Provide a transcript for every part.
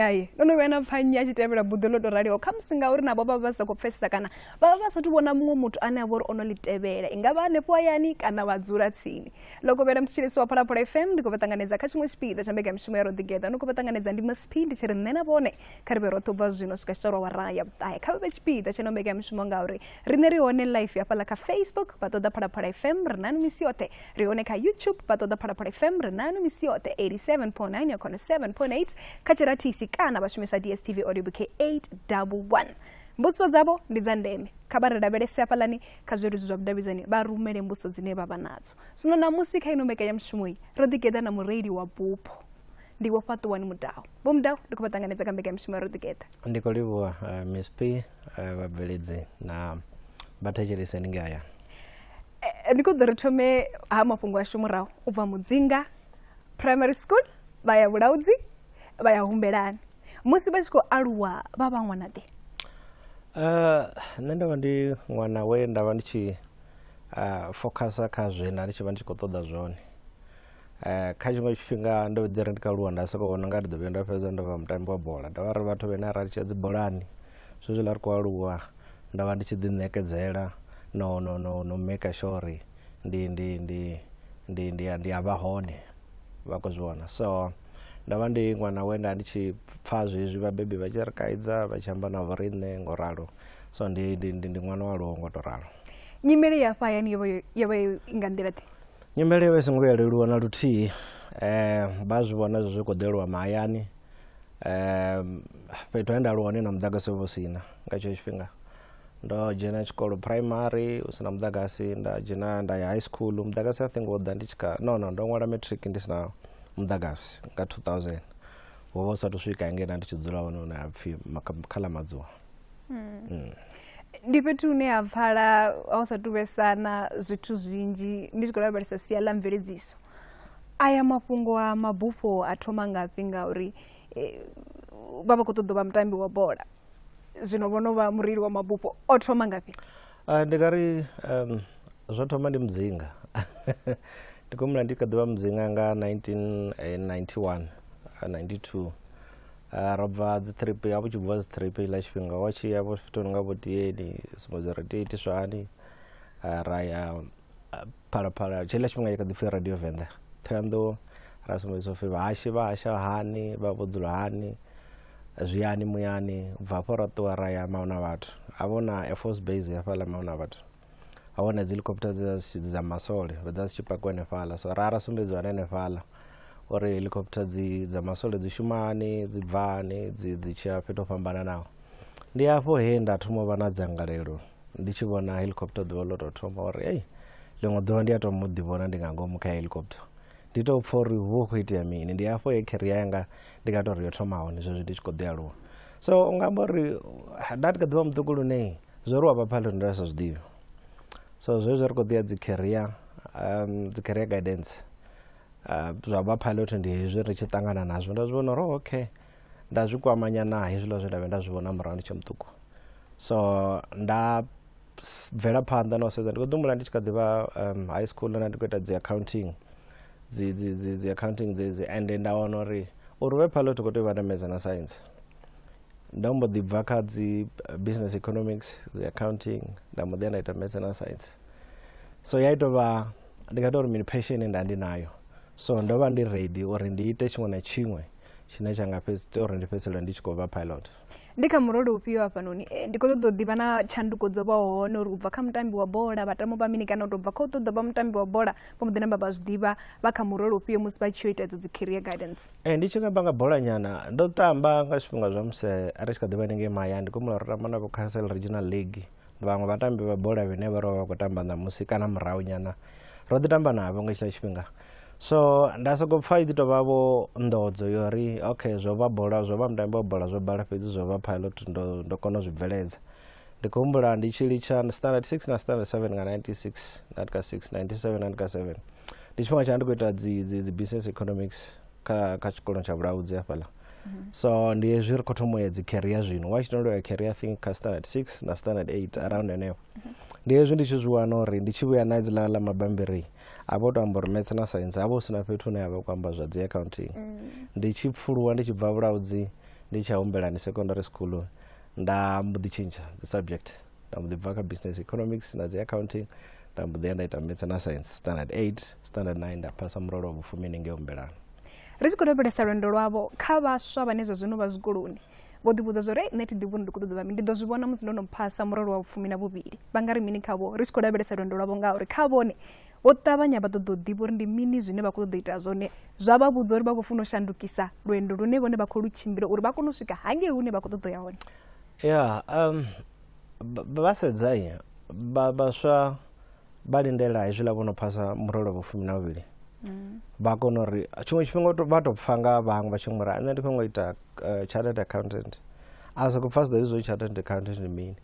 Hai, ndo no vhuya na pfa nnyi a tshi tevhela buḓo ḽo tou raliho khamusi ngauri navho vha vha vha sa khou pfesesa kana vha vha vha sathu vhona muṅwe muthu ane a vha uri o no ḽi tevhela i nga vha hanefho hayani kana vha dzula tsini. Ḽo kovhela mutshilisi wa Phalaphala FM ndi khou vha ṱanganedza kha tshiṅwe tshipiḓa tsha mbekanyamushumo ya Ro Ḓigeḓa. Ndo khou vha ṱanganedza ndi Miss P ndi tshi ri nṋe na vhone kha ri vhe roṱhe u bva zwino swika tshi tou awara ya vhuṱahe. Kha vha vhe tshipiḓa tsha ino mbekanyamushumo ngauri riṋe ri hone live hafhaḽa kha Facebook vha ṱoḓa Phalaphala FM ri nani misi yoṱhe. Ri hone kha YouTube vha ṱoḓa Phalaphala FM ri nanu misi yoṱhe 87.9 ya khona 7.8 kha tshirathisi kana vha shumisa DSTV audio bouquet 811. Mbudziso dzavho ndi dza ndeme, kha vha ri lavhelese hafhaḽani kha zwileludzi zwa vhudavhidzani vha rumele mbudziso dzine vha vha nadzo. Zwino ṋamusi kha ino mbekanyamushumo iyi ro ḓigeḓa na mureili wa bupho ndi Vho Fhaṱuwani Mudau. Vho Mudau ndi khou vha ṱanganedza kha mbekanyamushumo ya Ro Ḓigeḓa. Ndi khou livhuwa uh, Miss P uh, vhabveledzi na vhathetshelesi haningei hayani. Eh, ndi khou ḓo ri thome ha mafhungo ashu murahu u bva Mudzinga Primary School vha ya Vhulaudzi vha ya Humbelani. Musi vha tshi khou aluwa vha vha ṅwana ḓe? Nṋe ndo vha ndi ṅwana we nda vha ndi tshi uh, fokhasa kha zwe nda ndi tshi vha ndi tshi khou ṱoḓa zwone. Kha tshiṅwe tshifhinga ndo ḓi ri ndi khou aluwa nda sokou vhona unga ndi ḓo vhuya nda fhedza ndo vha mutambi wa bola. Ndo vha ri vhathu vhane arali tshi ya dzi bolani zwezwiḽa ri khou aluwa ndo vha ndi tshi ḓi ṋekedzela no no no no maker sure uri ndi ndi ndi ndi ndi ndi a vha hone vha khou zwi vhona. So ndo vha ndi ṅwana we nda ndi tshi pfha zwezwi vhabebi vha tshi ri kaidza vha tshi amba na vho riṋe ngo ralo so ndi ndi ndi ṅwana wa aluwa ngo to ralo. Nyimele ya hafha hayani yo vha yo vha i nga nḓila ḓe? Nyimele yo vha i songo vhuya leluwa na luthihi vha zwi vhona zwi khou ḓi aluwa mahayani fhethu he nda aluwa hone na muḓagasi wo vha u sina nga tshetsho tshifhinga. Ndo dzhena tshikolo primary hu sina muḓagasi nda dzhena nda ya high school muḓagasi I think wo ḓa ndi tshi kha no no ndo ṅwala matric ndi sina muḓagasi nga 2000 wo vha u sathu swika hangei nda ndi tshi dzula hone hune ha pfhi kha ḽa Madzuwa. Ndi fhethu hune ha pfala ho sa tu vhesa na zwithu zwinzhi ndi tshi khou lavhelesa sia ḽa mveledziso. Aya mafhungo a mabufho a thoma ngafhi ngauri vha vha khou ṱoḓa u vha mutambi wa bola zwino vho no vha mureili wa mabufho o thoma ngafhi? Ndi nga ri zwo thoma ndi Mudzinga ndi khou humbula ndi kha ḓivha Mudzinga nga 1991 92 ro bva dzi trip ya vhu tshi bviwa dzi trip iḽa tshifhinga wa tshi ya vho fhethu nga vho tieni sumbedza uri tea itiswa hani ra ya Phalaphala tshiḽa tshifhinga kha ḓi pfhi Radio Venḓa Ṱhohoyanḓou ra sumbedziswa upfhi vhahashi vha hasha hani vha vho dzula hani zwiyani muyani u bva hafho ra ṱuwa ra ya mauna vhathu ha vha hu na air force base hafhaḽa mauna vhathu ha vha hu na dzi helicopter dze dza masole dza dzi tshi pakiwa hanefhaḽa so ra ra sumbedziwa na hanefhaḽa uri helicopter dzi dza masole dzi shuma hani dzi bva hani dzi dzi tshiya fhethu ho fhambananaho ndi hafho he nda thoma u vha na dzangalelo ndi tshi vhona helicopter ḓuvha ḽo tou thoma uri ei ḽiṅwe ḓuvha ndi a thoma u ḓivhona ndi nga ngomu kha helicopter ndi tou pfha uri hu khou itea mini ndi hafho he career yanga ndi nga tou ri yo thoma hone zwezwi ndi tshi khou ḓi aluwa so u nga amba uri nda ndi kha ḓivha muṱuku lune zwo ri wa vha pilot nda sa zwi ḓivhi so zwezwi ri khou ḓi ya dzi career dzi career guidance zwa vha pilot ndi hezwi ri tshi ṱangana nazwo nda zwi vhona uri okay nda zwi kwamanya na hezwiḽa zwe nda vhuya nda zwi vhona murahu ndi tshe muṱuku so nda bvela phanḓa na u sedza ndi khou ḓi humbula ndi tshi kha ḓivha high school nda ndi khou ita dzi accounting dzi dzi dzi dzi accounting dzedzi ende nda wana uri uri uvhe pilot u khou tea u vha na maths na science ndo mbo ḓi bva kha dzi business economics dzi accounting nda mbo ḓi ya nda ita maths na science so ya ito vha ndi nga tou ri mini passion nda ndi nayo so ndo vha ndi ready uri ndi ite tshiṅwe na tshiṅwe tshine tsha nga fhedzi uri ndi fhedzisele ndi tshi khou vha pilot. Ndi kha murole ufhio hafhanoni? Ndi khou ṱoḓa u ḓivha na tshanduko dzo vhaho hone uri u bva kha mutambi wa bola vha tama u vha mini kana u tou bva kha u ṱoḓa vha mutambi wa bola vha mbo ḓi namba vha zwi ḓivha vha kha murole ufhio musi vha tshi yo ita idzo dzi career guidance. Ndi tshi nga amba nga bola nyana ndo tamba nga zwifhinga zwa musi ri tshi kha ḓi vha hanengei mahayani ndi khou humbula ro tamba na vho Castle Regional League vhaṅwe vhatambi vha bola vhane vha ri vha khou tamba ṋamusi kana murahu nyana ro ḓi tamba navho nga tshiḽa tshifhinga so nda soko pfha i ḓi tovha vho nḓodzo yo ri okay zwo vha bola zwo vha mutambi wa bola zwo bala fhedzi zwo vha pilot ndo ndo kona u zwi bveledza ndi khou humbula ndi tshi litsha standard 6 na standard 7 nga 96 na ka 6 97 na ka 7 ndi tshifhinga tsha ndi khou ita dzi dzi dzi business economics kha kha tshikolo tsha vhulaudzi hafhaḽa so ndi hezwi ri khou thoma u ya dzi career zwino wa tshi tondola ya career I think kha standard 6 na standard 8 around henefho ndi hezwi ndi tshi zwi wana uri ndi tshi vhuya na hedziḽa ḽa mabambiri a vho to amba uri maths na science ha vha hu sina fhethu hune ha vha khou amba zwa dzi accounting ndi tshi pfuluwa ndi tshi bva vhulaudzi Ndi tshi humbelani secondary school nda mbo ḓi tshintsha the subject, nda mbo ḓi bva kha business economics na dzi accounting, nda mbo ḓi ya nda ita maths na science standard 8 standard 9, nda phasa murole wa vhufumi ngei Humbelani. Ri tshi khou lavhelesa lwendo lwavho kha vhaswa vhane zwa zwino vha zwikoloni, vho ḓivhudza zwa uri nṋe thi ḓivhi uri ndi khou ṱoḓa mini, ndi ḓo zwi vhona musi ndo no phasa murole wa vhufumi na vhuvhili. Vha nga ri mini khavho ri tshi khou lavhelesa lwendo lwavho, ngauri kha vhone vho ṱavhanya vha ṱoḓa u ḓivha uri ndi mini zwine vha khou ṱoḓa u ita zwone, zwa vha vhudza uri vha khou funa u shandukisa lwendo lune vhone vha khou lu tshimbila uri vha kone u swika hangei hune vha khou ṱoḓa u ya hone? Ya, vha sedza vhaswa vha lindela hezwiḽa vho no phasa murole wa vhufumi na vhuvhili, vha kona uri tshiṅwe tshifhinga vha tou pfha nga vhaṅwe vha tshi uri nṋe ndi khou ngo ita chartered accountant, a soko pfha zwi zwo chartered accountant ndi mini.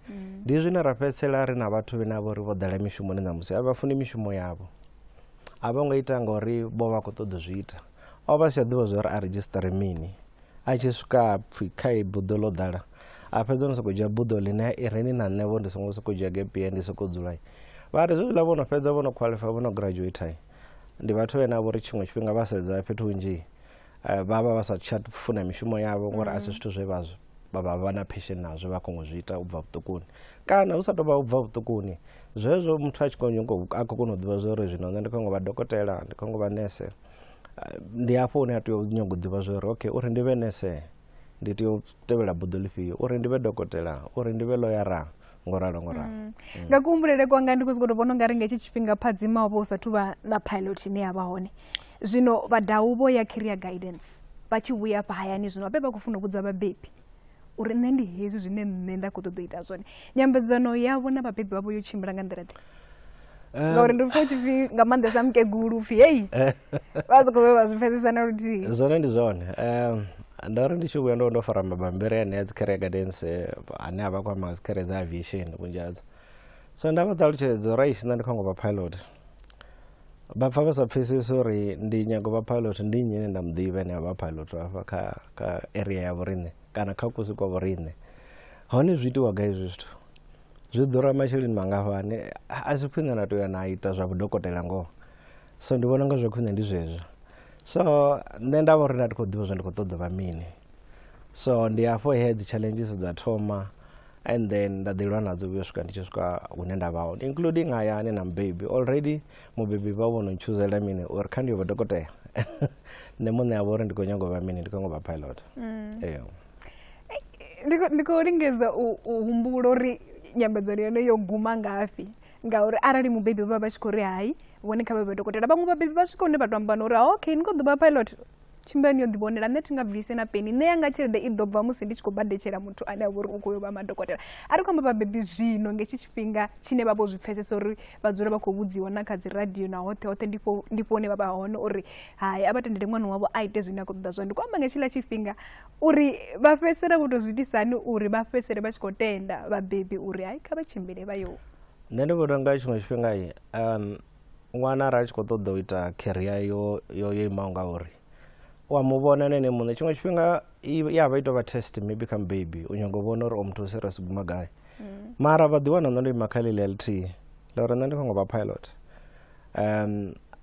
Ndi zwine ra fhedzisela ri na vhathu vhane vha uri vho ḓala mishumoni ṋamusi, a vha funi mishumo yavho, a vho ngo ita ngori vho vha khou ṱoḓa zwi ita, o vha si tsha ḓivha zwa uri a redzhisiṱare mini. A tshi swika pfhi kha buḓo ḽo ḓala, a fhedza no sokou dzhia buḓo ḽine i reni na nṋe vho ndi songo sokou dzhia gap year ndi sokou dzula. Vha ri zwezwiḽa vho no fhedza, vho no qualify, vho no graduate, ndi vhathu vhane vha uri tshiṅwe tshifhinga vha sedza fhethu hunzhi vha vha vha sa tsha funa mishumo yavho, ngori a si zwithu zwe vha vha vha na passion nazwo, vha khou zwi ita u bva vhuṱukuni, kana hu sa tou vha u bva vhuṱukuni zwezwo muthu a tshi a khou kona u ḓivha zwa uri zwino nṋe ndi khou ngo vha dokotela, ndi khou ngo vha nese. Ndi hafho hune a tea u nyaga u ḓivha zwa uri okay, uri ndi vhe nese ndi tea u tevhela buḓo ḽifhio, uri ndi vhe dokotela, uri ndi vhe lawyer, ngoralo ngoralo. Nga kuhumbulele kwanga ndi khou sokou tou vhona ungari nga hetshi tshifhinga phadzima ho vha hu sathu vha na pilot ine ya vha hone. Zwino vhadau vho ya career guidance vha tshi vhuya afha hayani, zwino vhabebi vha khou funa u vhudza vhabebi uri nṋe ndi hezwi zwine nṋe nda khou ṱoḓa u ita zwone. Nyambedzano yavho na vhabebi vhavho yo tshimbila nga nḓila ḓe? Ngauri ndi pfha u tshi pfhi nga maanḓesa mukegulu upfhi hei vha soko vhe vha zwi pfesesa na luthihi. Zwone ndi zwone, ndo ri ndi tshi vhuya ndo fara mabambiri anea dzi career guidance ane a vha khou amba nga dzi career dza aviation vhunzhi hadzo, so nda vha ṱalutshedza uri aish nṋe ndi khou ngo vha pilot. Vha pfha vha sa pfhesesi uri ndi nyaga u vha pilot, ndi nnyi ane nda mu ḓivha ane a vha pilot hafha kha area ya vhoriṋe kana kha kusi kwa vhoriṋe. Hone zwi itiwa gai hezwi zwithu, zwi ḓura masheleni mangafhani, a si khwine na tou ya na ita zwa vhudokotela ngoho. So ndi vhona unga zwa khwine ndi zwezwo. So nṋe nda vha uri nda ndi khou ḓivha zwa ndi khou ṱoḓa vha mini, so ndi hafho he dzi challenges dza thoma, and then nda ḓi lwa nadzo vhuya swika ndi tshi swika hune nda vha hone, including hayani na mubebi. Already mubebi vha vho no ntshuzela mini uri kha ndi yo vha dokotela, nṋe muṋe a vha uri ndi khou nyaga u vha mini, ndi khou nyaga u vha pilot. Ee. Ndi khou lingedza u humbula uri nyambedzano yone yo guma ngafhi, ngauri arali mubebi vha vha tshi khou ri hai vhone kha vha vhe dokotela, vhaṅwe vhabebi vha swika hune vha to amba na uri okay ni khou ḓo vha pilot, tshimbilani yo ḓivhonela, nṋe thi nga bvisi na peni, nṋe yanga tshelede i ḓo bva musi ndi tshi khou badetshela muthu ane a vha uri u khou yo vha madokotela. A ri khou amba vhabebi zwino nga hetshi tshifhinga tshine vha vho zwi pfesesa uri vha dzula vha khou vhudziwa na kha dzi radio na hoṱhe hoṱhe ndifho hune vha vha hone uri hai a vha tendele ṅwana wavho a ite zwine a khou ṱoḓa zwone. Ndi khou amba nga hetshiḽa tshifhinga uri vha fhedzisela vho tou zwi itisa hani uri vha fhedzisele vha tshi khou tenda vhabebi uri hai kha vha tshimbile vha yo. Nṋe ndi vhona unga tshiṅwe tshifhinga ṅwana arali a tshi khou ṱoḓa u ita career yo yo imaho nga uri u a mu vhona na ene muṋe, tshiṅwe tshifhinga ya vha i tou vha test maybe kha mubebi u nyaga u vhona uri o muthu u serious guma gai, mara vha ḓi wana nṋe ndo ima kha ḽeḽi ḽithihi ḽa uri nṋe ndi khou ngo vha pilot.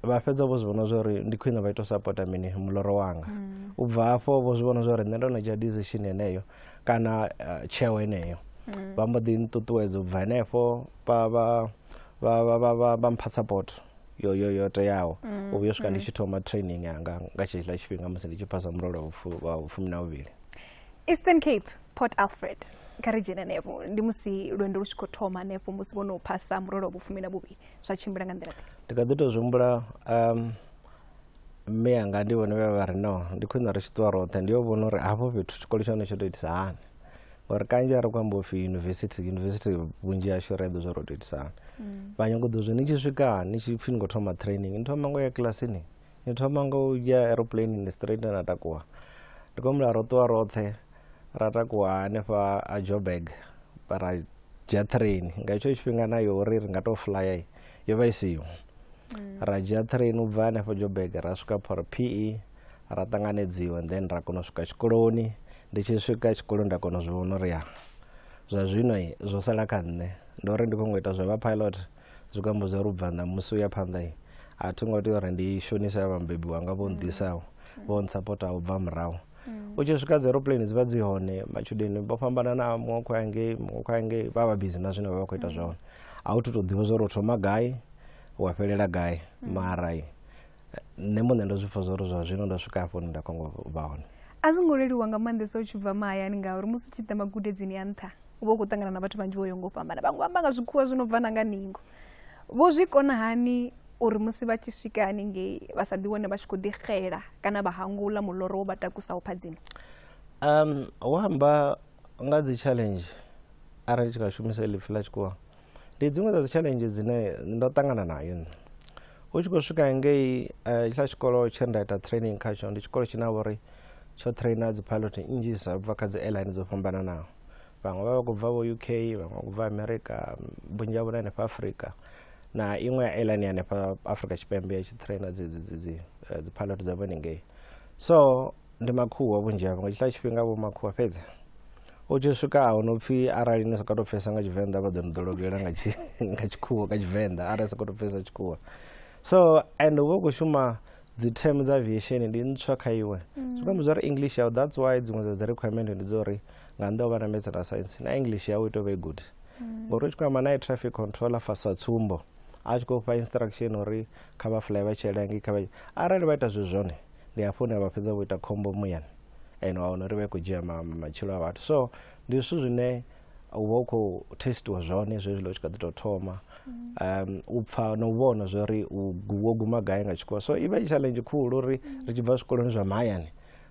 Vha fhedza vho zwi vhona zwa uri ndi khwine vha ito sapota mini muloro wanga. U bva hafho vho zwi vhona zwa uri nṋe ndo no dzhia decision yeneyo kana tsheo yeneyo, vha mbo ḓi nṱuṱuwedza u bva henefho vha mpha support yo yo yo teaho u vhuya swika ndi tshi thoma training yanga nga tshetshila tshifhinga musi ndi tshi phasa murole wa vhufumi na vhuvhili. Eastern Cape, Port Alfred, kha ri dzhene hanefho. Ndi musi lwendo lu tshi khou thoma hanefho musi vho no phasa murole wa vhufumi na vhuvhili, zwa tshimbila nga nḓila ḓe? Ndi kha ḓi tou zwi humbula, mme anga ndi vhone vhe vha ri no ndi khwine ri tshi ṱuwa roṱhe ndi yo vhona uri hafho fhethu tshikolo tsha hone tsho tou itisa hani, ngori kanzhi a ri khou amba upfhi university, university vhunzhi hashu ri a ḓo zwa uri tou itisa hani. Vha nyaga u ḓo zwi ni tshi swika ni tshi pfhi ni khou thoma training, ni thoma ngo ya kilasini, ni thoma ngo u ya aeroplane ni straight na takuwa. Ndi khou humbula ro ṱuwa roṱhe ra takuwa hanefha a Joburg ra dzhia train, nga hetsho tshifhinga nayo uri ri nga tou flya yo vha i siho. Ra dzhia train u bva hanefha Joburg ra swika PE ra ṱanganedziwa, and then ra kona u swika tshikoloni. Ndi tshi swika tshikoloni nda kona u zwi vhona uri ya zwa zwino zwo sala kha nṋe, ndo uri ndi khou ngo ita zwa vha pilot, zwi khou amba zwa uri u bva ṋamusi uya phanḓa a thi ngo tea uri ndi shonise avha mubebi wanga vho nḓisaho, vho ntsapotaho u bva murahu. U tshi swika dzi aeroplane dzi vha dzi hone, matshudeni vho fhambanana, muṅwe khou ya ngei, muṅwe khou ya ngei, vha vha busy na zwine vha vha khou ita zwone. A u thu tou ḓivha zwa uri u thoma gai wa fhelela gai, mara nṋe muṋe ndo zwi pfha zwa uri zwa zwino ndo swika hafho hune nda khou vha hone. A zwo ngo leluwa nga maanḓesa u tshi bva mahayani, ngauri musi u tshi ḓa magudedzini a nṱha u vha u khou ṱangana na vhathu vhanzhi vho yaho nga u fhambana, vhaṅwe vha amba nga zwikhuwa zwi no bva na nga ningo. Vho zwi kona hani uri musi vha tshi swika haningei vha sa ḓi wane vha tshi khou ḓi xela kana vha hangula muloro wo vha takusaho phadzima? Wo amba nga dzi challenge, arali tshi nga shumisa iḽi pfhi ḽa tshikhuwa, ndi dziṅwe dza dzi challenge dzine ndo ṱangana nayo nṋe. U tshi khou swika ngei tshiḽa tshikolo tshe nda ita training khatsho, ndi tshikolo tshine ha vha uri tsho traina dzi pilot nnzhisa ubva kha dzi airline dzo fhambananaho. Vhaṅwe vha vha khou bva vho UK, vhaṅwe vha khou bva America, vhunzhi havho na hanefha Afrika, na iṅwe ya airline ya hanefha Afrika Tshipembe ya tshi traina dzi pilot dza vho hanengei. So ndi makhuwa vhunzhi havho, nga tshiḽa tshifhinga vho makhuwa fhedzi. U tshi swika a hu pfhi arali ni sa khou tou pfhesesa nga Tshivenḓa vha ḓo ni ḓologela nga nga tshikhuwa, nga Tshivenḓa arali sa khou tou pfhesesa tshikhuwa. So and u vha u khou shuma dzi term dza aviation ndi ntswa kha iwe. Zwi khou amba zwa uri English yau, that's why dziṅwe dza dzi requirement ndi dza uri nga nnḓa u vha na maths na science, na English yau i tea u vha i good. Ngori u tshi khou amba na air traffic controller fa sa tsumbo, a tshi khou fha instruction uri kha vha fly vha tshi ngei, kha vha arali vha ita zwi zwone ndi hafho hune vha fhedza vho ita khombo muyani, and wa wana uri vha khou dzhia matshilo a vhathu. So ndi zwithu zwine u vha u khou testiwa zwone zwezwiḽa u tshi kha ḓi tou thoma, u pfha na u vhona zwa uri wo guma gai nga tshikhuwa. So i vha i challenge khulu uri ri tshi bva zwikoloni zwa mahayani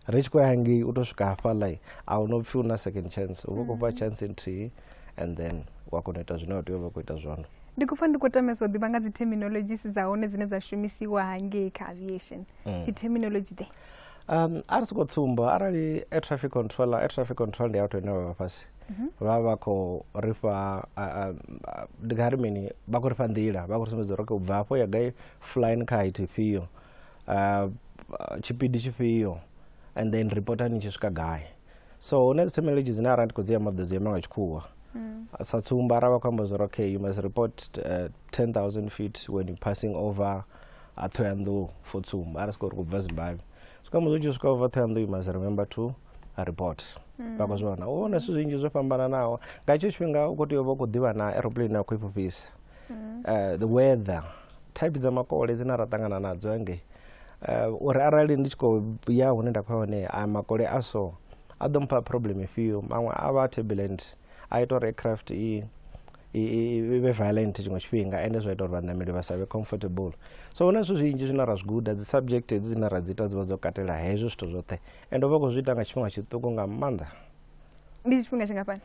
ri tshi khou ya ngei u tou swika hafhaḽa, a hu no pfhi u na second chance, u vha u khou fha chance nthihi and then wa kona u ita zwine wa tea u vha khou ita zwone. Ndi khou pfa ndi khou tamesa u ḓivha nga dzi terminologies dza hone dzine dza shumisiwa hangei kha aviation. Dzi terminology ḓe? A ri soko tsumbo, arali air traffic controller, air traffic control ndi auto ine vha vha fhasi, vha vha khou ri fha, ndi nga ri mini, vha khou ri fha nḓila, vha khou ri sumbedza uri u bva hafho ya gai flying kha height ifhio, tshipidi tshifhio, and then reportani tshi swika gai. So huna dzi terminology dzine arali ndi khou dzi amba ḓo dzi amba nga tshikhuwa. Sa tsumbo, arali vha khou amba zwa uri okay, you must report 10,000 feet when you passing over Thohoyandou, for tsumbo, arali siko uri khou bva Zimbabwe, swika musi u tshi swika over Thohoyandou, you must remember to report. Vha khou zwi vhona, u vhona zwithu zwinzhi zwo fhambananaho. Nga hetsho tshifhinga u khou tea u vha u khou ḓivha na aeroplane ya khou i fhufhisa, the weather type dza makole dzine ra ṱangana nadzo hangei, uri arali ndi tshi khou ya hune nda khou ya hone, a makole a so a ḓo mpha problem ifhio, maṅwe a vha turbulent, a ita uri aircraft i vhe violent tshiṅwe tshifhinga, ende zwa ita uri vhaṋameli vha sa vhe comfortable. So huna zwithu zwinzhi zwine ra zwi guda, dzi subject hedzi dzine ra dzi ita dzi vha dzo katela hezwo zwithu zwoṱhe, ende u vha khou zwi ita nga tshifhinga tshiṱuku nga maanḓa. Ndi tshifhinga tshingafhani?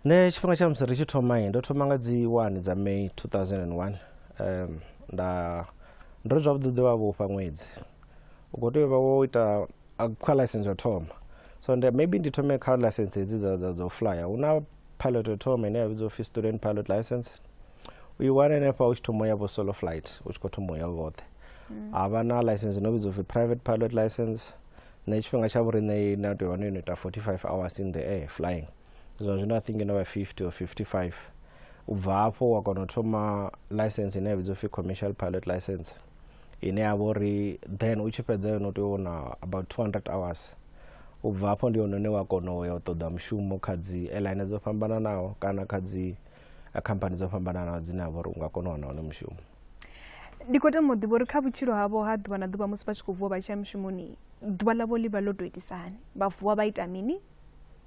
Nṋe tshifhinga tsha musi ri tshi thoma, ndo thoma nga dzi 1 dza May 2001. Nda ndo ri zwavhuḓi ḓo vha vhofha ṅwedzi, u khou tea u vha wo ita kha license yo thoma. So nda maybe ndi thome kha license hedzi dza flyer. Hu na pilot yo thoma ine ya vhidzwa upfhi student pilot license, u i wana henefha u tshi thoma ya vho solo flight, u tshi khou thoma u ya vhoṱhe. Ha vha na license ino vhidzwa upfhi private pilot license. Nṋe tshifhinga tsha vhoriṋe na tea u vha no ita 45 hours in the air flying, zwa zwino I think ino vha 50 or 55. U bva hafho wa kona u thoma license ine ya vhidzwa upfhi commercial pilot license, ine ya vha uri then u tshi fhedza yone u tea u wana about 200 hours. U bva hafho ndi hone hune wa kona u ya u ṱoḓa mushumo kha dzi airline dzo fhambananaho kana kha dzi khamphani dzo fhambananaho dzine ha vha uri u nga kona u wana hone mushumo. Ndi khou tama u ḓivha uri kha vhutshilo havho ha ḓuvha na ḓuvha musi vha tshi khou vuwa vha tshi ya mushumoni, ḓuvha ḽavho ḽi vha ḽo tou itisa hani? Vha vuwa vha ita mini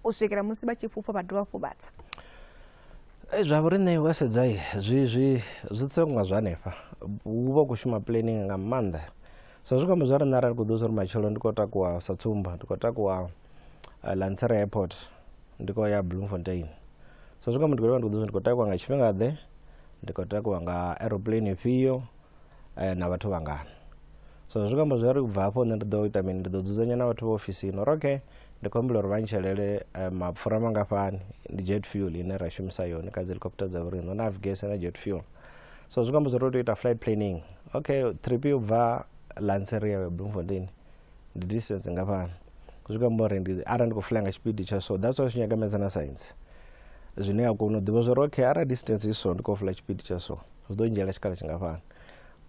u swikela musi vha tshi fhufha vha dovha hafhu vha tsa? Zwa vhoriṋe wa sedza zwi zwi zwi tsa nga zwa hanefha, hu vha hu khou shuma planning nga maanḓa. So zwi khou amba zwa uri nṋe arali ndi khou ḓivha uri matshelo ndi khou takuwa, sa tsumbo ndi khou takuwa Lanseria Airport ndi khou ya Bloemfontein, so zwi khou amba ndi khou ḓivha ndi khou takuwa nga tshifhinga ḓe, ndi khou takuwa nga aeroplane ifhio, na vhathu vhangana. So zwi khou amba zwa uri u bva hafho nṋe ndi ḓo ita mini, ndi ḓo dzudzanya na vhathu vha ofisini uri okay, ndi khou humbela uri vha ntshelele mapfura mangafhani, ndi jet fuel ine ra shumisa yone kha dzi helicopter dza vhoriṋe, hu na avgas na jet fuel. So zwi khou amba zwa uri u tea u ita flight planning, okay, trip yo bva Lanseria ya Bloemfontein ndi distance ngafhani, zwi khou amba uri ndi arali ndi khou fly nga tshipidi tsha so, that's why zwi nyaga maths na science, zwine ya kona u ḓivha zwa uri okay, arali distance i so ndi khou fly tshipidi tsha so, zwi ḓo ndzhiela tshikhala tshingafhani.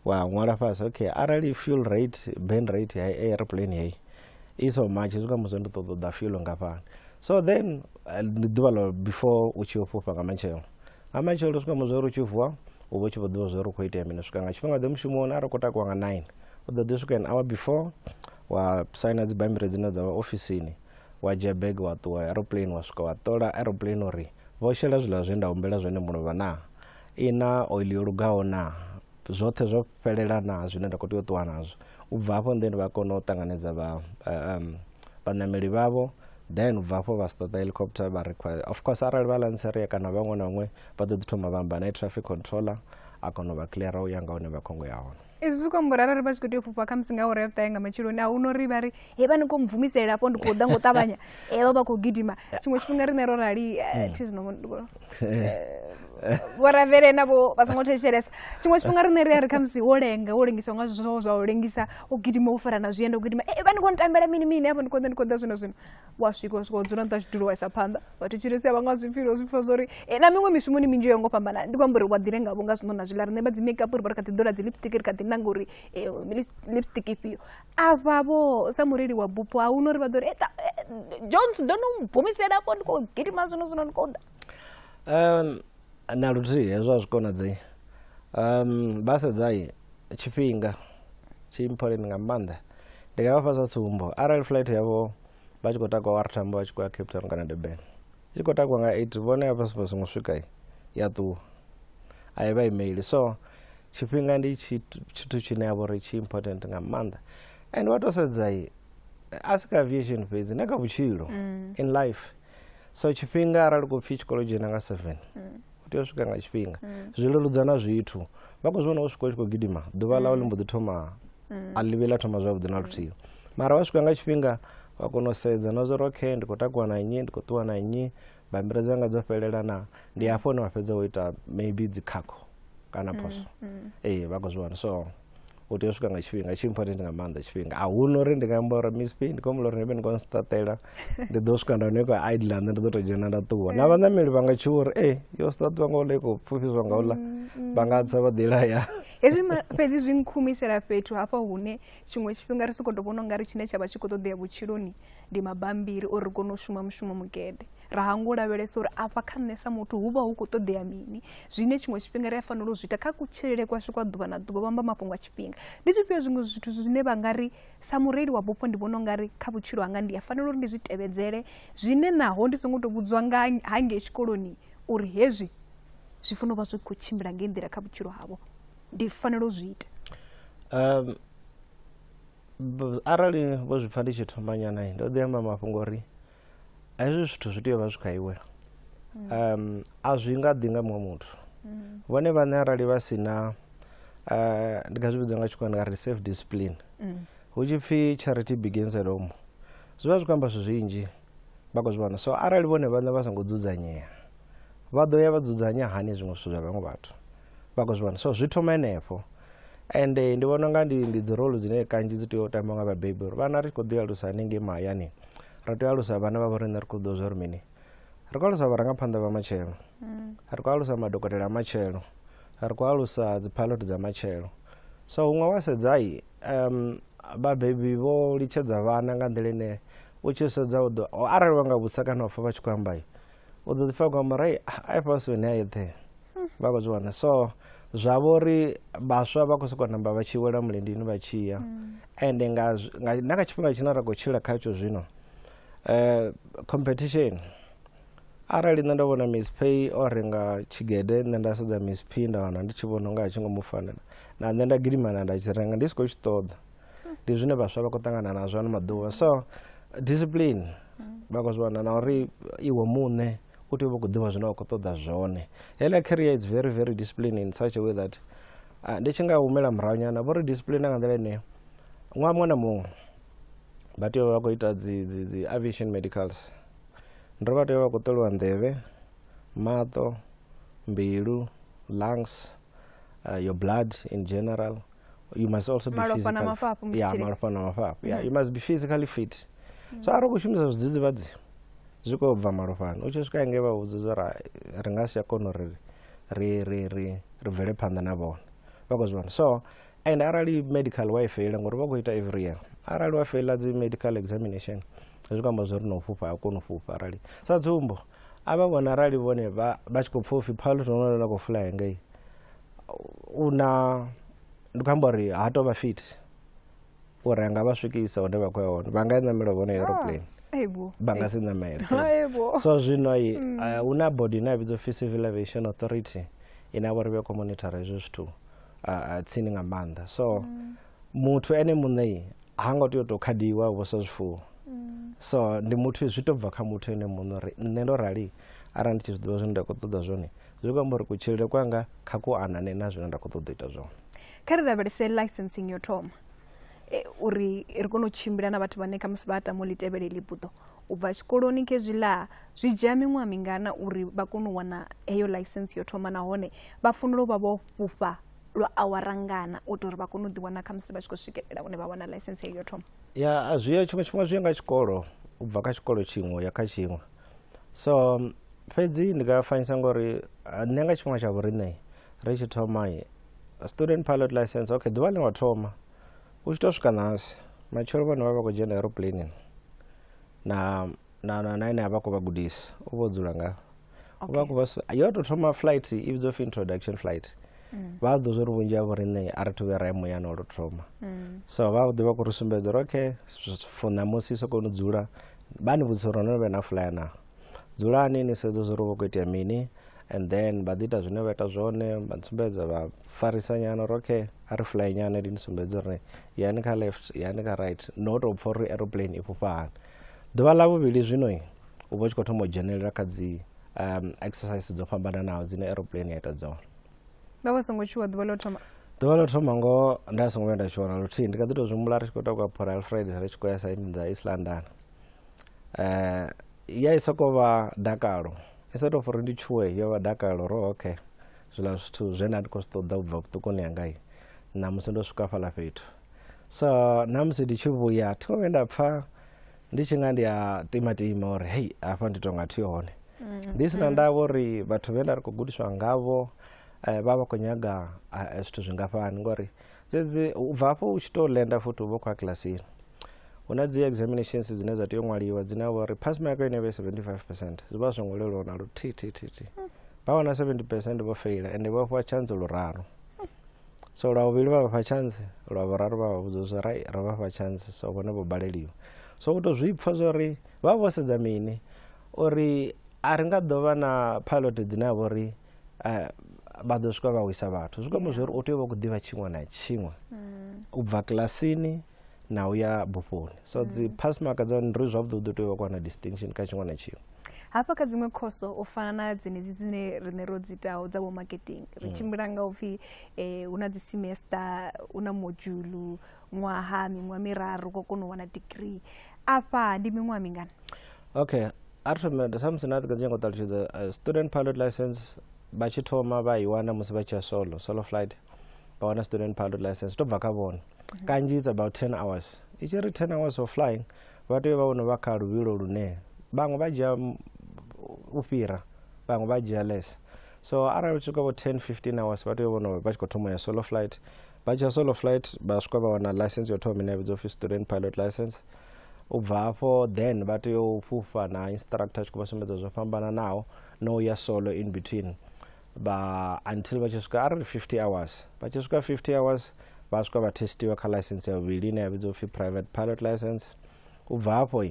Wa ṅwala fhasi, okay, arali fuel rate, burn rate ya airplane heyi I so much zwi nga musi ndi ṱoḓa u ḓa fuel ngafhani. So then ndi ḓuvha ḽa before u tshi fhufha nga matshelo. Nga matshelo swika musi uri u tshi vuwa u vha u tshi vho ḓivha zwa uri u khou itea mini. Swika nga tshifhinga ḓe mushumoni arali u khou takuwa nga 9 u ḓo ḓi swika an hour before wa saina dzi bammbiri dzine dza vha ofisini, wa dzhia bege wa ṱuwa aeroplane, wa swika wa ṱola aeroplane uri vho shela zwiḽa zwe nda humbela zwone mulovha naa, i na oil yo lugaho naa, zwoṱhe zwo fhelela naa zwine nda khou tea u ṱuwa nazwo. U bva hafho then vha kona u ṱanganedza vha vhaṋameli vhavho, then u bva hafho vha start helicopter vha require. Of course arali vha Lanseria kana vhaṅwe na vhaṅwe vha ḓo ḓi thoma vha amba na traffic controller a kona u vha cleara u ya nga hune vha khongo ya hone. Izwi zwi khou amba uri arali vha tshi khou tea u fhufha khamusi nga awara ya vhuṱahe nga matsheloni, a hu na uri vha ri he vha ni khou mvumisela hafho ndi khou ḓa ngo ṱavhanya, vha vha khou gidima. Tshiṅwe tshifhinga riṋe ro rali thi zwino vho Ravele navho vha songo thetshelesa. Tshiṅwe tshifhinga riṋe ri a ri khamusi wo lenga, wo lengiswa nga zwithu zwa u lengisa, u gidima wo fara na zwienda, u gidima vha ni khou ntambela mini mini hafho ndi khou ḓa, ndi khou ḓa zwino zwino. Wa swika, wa swika wa dzula nṱha tshidulo wa isa phanḓa, wa thetshelesa vha nga zwipfilo, zwi pfa zwori na miṅwe mishumoni minzhi yo ngo fhambana. Ndi khou amba uri wa ḓi lenga vho nga zwino na zwiḽa riṋe vha dzi makeup ri vha ri kha ḓi ḓola dzi lipstick, ri kha ḓi nanga uri lipstick ifhio. Afha vho sa mureili wa bupho a huna uri vha ḓo ri Jones ḓo no mvumisela hafho ndi khou gidima zwino zwino ndi khou ḓa. Na luthihi hezwo a zwi konadzei. Vha sedzai tshifhinga tshi important nga maanḓa. Ndi nga vha fha sa tsumbo, arali flight yavho vha tshi khou takuwa wa Tambo vha tshi khou ya Cape Town kana Durban, i tshi khou takuwa nga 8 vhone hafha vha songo swika ya ṱuwa, a i vha imeli. So tshifhinga ndi tshithu tshine ya vha uri tshi important nga maanḓa. And vha to sedza a si kha aviation fhedzi, na kha vhutshilo, in life. So tshifhinga arali khou pfhi tshikolo dzhena nga 7, u tea u swika nga tshifhinga. Zwi leludza na zwithu. Vha khou zwi vhona u swika u tshi khou gidima, ḓuvha ḽau ḽi mbo ḓi thoma a ḽi vhi ḽa thoma zwavhuḓi na luthihi. Mara wa swika nga tshifhinga wa kona u sedza na zwa uri okay ndi khou takuwa na nnyi, ndi khou ṱuwa na nnyi, bammbiri dzanga dzo fhelela na, ndi hafho hune wa fhedza wo ita maybe dzikhakho kana phoso. Ee, vha khou zwi vhona. So u tea u swika nga tshifhinga, tshi important nga maanḓa tshifhinga. A huna uri ndi nga amba uri Miss P ndi khou humbula uri ndi vhe ndi khou nsiṱaṱela, ndi ḓo swika nda hone khou idle nṋe ndi ḓo tou dzhena nda ṱuwa. Na vhaṋameli vha nga tshuwa uri yo siṱaṱiwa nga uḽa i khou pfufhiswa nga uḽa, vha nga tsa vha ḓi laya. Hezwi fhedzi zwi nkhumisela fhethu hafha hune tshiṅwe tshifhinga ri sokou tou vhona ungari tshine tsha vha tshi khou ṱoḓea vhutshiloni ndi mabambiri uri ri kone u shuma mushumo mugede. Ra hangwa u lavhelesa uri afha kha nṋe sa muthu hu vha hu khou ṱoḓea mini, zwine tshiṅwe tshifhinga ri a fanela u zwi ita kha kutshilele kwashu kwa ḓuvha na ḓuvha. Vha amba mafhungo a tshifhinga. Ndi zwifhio zwiṅwe zwithu zwine vha nga ri sa mureili wa bufho ndi vhona ungari kha vhutshilo hanga ndi a fanela uri ndi zwi tevhedzele, zwine naho ndi songo tou vhudzwa nga hangei tshikoloni uri hezwi zwi fanela u vha zwi khou tshimbila ngei nḓila kha vhutshilo havho, ndi fanela u zwi ita? Arali vho zwi pfa ndi tshi thoma nyana, ndo ḓi amba mafhungo uri hezwi zwithu zwi tea u vha zwi kha iwe. A zwi nga ḓi nga muṅwe muthu. Vhone vhaṋe arali vha si na ndi nga zwi vhidza nga tshikhuwa ndi nga ri self discipline. Hu tshi pfhi charity begins at home, zwi vha zwi khou amba zwithu zwinzhi, vha khou zwi vhona. So arali vhone vhaṋe vha songo dzudzanyea, vha ḓo ya vha dzudzanya hani zwiṅwe zwithu zwa vhaṅwe vhathu, vha khou zwi vhona. So zwi thoma henefho. And ndi vhona unga ndi dzi role dzine kanzhi dzi tea u tamba nga vhabebi, uri vhana ri khou ḓi alusa hanengei mahayani, ri tea u alusa vhana vha vho riṋe ri khou ḓo zwa uri mini, ri khou alusa vharangaphanḓa vha matshelo, ri khou alusa madokotela a matshelo, ri khou alusa dzi pilot dza matshelo. So huṅwe wa sedzai vhabebi vho litshedza vhana nga nḓila ine u tshi sedza u ḓo, arali wa nga vhudzisa kana wa pfa vha tshi khou amba, u ḓo ḓi pfa khou amba uri a ifha si hone a yeṱhe, vha khou zwi vhona. So zwa vho uri vhaswa vha khou sokou namba vha tshi wela mulindini vha tshi ya. Ende nga na kha tshifhinga tshine ra khou tshila khatsho zwino, competition, arali nṋe ndo vhona Miss P o renga tshigede, nṋe nda sedza Miss P nda wana ndi tshi vhona unga a tshi ngo mu fanela, na nṋe nda gidimana nda tshi renga ndi si khou tshi ṱoḓa. Ndi zwine vhaswa vha khou ṱangana nazwo ano maḓuvha. So discipline vha khou zwi vhona, na uri iwe muṋe u tea u vha khou ḓivha zwine wa khou ṱoḓa zwone. Heiḽa career is very very disciplined in such a way that ndi tshi nga humela murahu nyana, vho ri discipline nga nḓila ine ṅwaha muṅwe na muṅwe vha tea u vha vha khou ita dzi aviation medicals. Ndo vha tea u vha khou ṱoliwa nḓevhe, maṱo, mbilu, lungs, your blood in general. You must also be physically, yeah, malofha na mafhafhu. Yeah, you must be physically fit. So arali u khou shumisa zwidzidzivhadzi zwi khou bva malofhani, u tshi swika ngei vha vhudza zwa ri nga si tsha kona uri ri bvele phanḓa na vhone, vha khou zwi vhona. So and arali medical wa i feila, ngori vha khou ita every year, Arali wa feila dzi medical examination zwi khou amba zwori no fhufha a koni u fhufha. Arali sa tsumbo a vha vhona arali vhone vha tshi khou pfha upfhi pilot no na khou fly ngei u na ndi khou amba uri ha tou vha fit uri anga vha swikisa hune vha khou ya hone, vha nga i ṋamela vhone aeroplane vha nga si ṋamele. So zwino hu na body ine ya vhidzwa upfhi Civil Aviation Authority ine ya vha uri vha khou monitora hezwo zwithu tsini nga maanḓa. So muthu ene muṋe ha ngo tea u tou khadiwa vho sa zwifuwo. So ndi muthu zwi to bva kha muthu ene muṋe uri nṋe ndo rali arali ndi tshi zwi ḓivha zwine nda khou ṱoḓa zwone zwi khou amba uri kutshilele kwanga kha ku anane na zwine nda khou ṱoḓa u ita zwone. Kha ri lavhelese licensing yo thoma uri ri kone u tshimbila na vhathu vhane khamusi vha tama u ḽi tevhela iḽi buḓo u bva tshikoloni khezwiḽa zwi dzhia miṅwaha mingana uri vha kone u wana heyo licence yo thoma, nahone vha fanela u vha vho fhufha lwa awara ngana u itela uri vha kone u ḓiwana khamusi vha tshi khou swikelela hune vha wana licence heyo yo thoma? Ya zwi tshiṅwe tshifhinga zwi ya nga tshikolo, u bva kha tshikolo tshiṅwe ya kha tshiṅwe. So fhedzi ndi nga fanyisa ngori nṋe nga tshifhinga tsha vhoriṋe ri tshi thoma student pilot license, okay ḓuvha ḽine wa thoma u tshi to swika ṋahasi matshelo vhone vha vha khou dzhena aeroplane na na na ine a vha khou vha gudisa u vho dzula nga vha khou vha yo to thoma flight i vhidzwa upfhi introduction flight. Vha ḓo zwo ri vhunzhi ha vhoriṋe a ri thuvhe ra ya muyani wa lu thoma. So vha ḓo vha khou ri sumbedza uri okay for ṋamusi so kone u dzula vha ni vhudzisa uri no vhe na flyer na, dzulani ni sedze zwo ri vha khou itea mini, and then vha ḓi ita zwine vha ita zwone vha sumbedza vha farisa nyana uri okay a ri fly nyana ndi ni sumbedza uri yani kha left yani kha right, no tou pfha uri aeroplane i fhufha hani. Ḓuvha ḽa vhuvhili zwino u vha u tshi khou thoma u dzhenelela kha dzi exercise dzo fhambananaho dzine aeroplane ya ita dzone. Vha vha songo tshuwa ḓuvha ḽo thoma? Ḓuvha ḽo thoma ngo nda songo vhuya nda tshuwa na luthihi. Ndi kha ḓi tou zwi humbula ri tshi khou takuwa Port Alfred ri tshi khou ya saini dza East London. Ya i sokou vha dakalo, instead of uri ndi tshuwe yo vha dakalo ro okay zwiḽa zwithu zwe nda ndi khou zwi ṱoḓa u bva vhuṱukuni hanga ṋamusi ndo swika hafhaḽa fhethu. So ṋamusi ndi tshi vhuya thi ngo vhuya nda pfha ndi tshi nga ndi a timatima uri hei hafha ndi tonga thi hone. Ndi sina ndavha uri vhathu vhe nda ri khou gudiswa ngavho vha vha khou nyaga zwithu zwingafhani, ngori dzedzi u bva hafho u tshi tou lenda futhi u vha u khou ya kilasini. Hu na dzi examinations dzine dza tea u ṅwaliwa dzine vha uri pass mark ine vha 75% zwi vha zwi songo leluwa na luthihi thi thi thi. Vha wana 70% vho feila ende vha fhiwa chance luraru. So lwa vhuvhili vha vha fha chance, lwa vhuraru vha vha vhudza zwa ri ro vha fha chance, so vhone vho baleliwa. So u tou zwi pfha zwa uri vha vho sedza mini uri a ri nga ḓo vha na pilot dzine ha vha uri vha ḓo swika vha wisa vhathu. Zwi khou amba zwa uri u tea u vha u khou ḓivha tshiṅwe na tshiṅwe u bva kilasini na u ya bufhoni. So dzi pass mark dza hone ndi zwavhuḓi u ḓo tea u vha khou wana distinction kha tshiṅwe na tshiṅwe. Hafha kha dziṅwe khoso u fana na dzenedzi dzine riṋe ro dzi itaho dza vho marketing ri tshimbila nga upfhi hu na dzi semester, hu na module, ṅwaha, miṅwaha miraru khou kona u wana degree. Afha ndi miṅwaha mingana? Okay, a ri thome sa musi na ḓi nyaga u ṱalutshedza student pilot license vha tshi thoma vha i wana musi vha tshi ya solo flight vha wana student pilot license to bva kha vhone. Kanzhi it's about 10 hours. I tshi ri 10 hours of flying vha tea u vha vhono vha kha luvhilo lune vhaṅwe vha dzhia u fhira, vhaṅwe vha dzhia less. So arali u tshi swika vho 10 15 hours vha tea u vhono vha tshi khou thoma ya solo flight. Vha tshi ya solo flight vha swika vha wana license yo thoma ine ya vhidzwa upfhi student pilot license. U bva hafho then vha tea u fhufha na instructor tshi khou vha sumbedza zwo fhambananaho no ya solo in between vha until vha tshi swika arali 50 hours. Vha tshi swika 50 hours vha swika vha testiwa kha license ya vhuvhili ine ya vhidzwa upfhi private pilot license. U bva hafho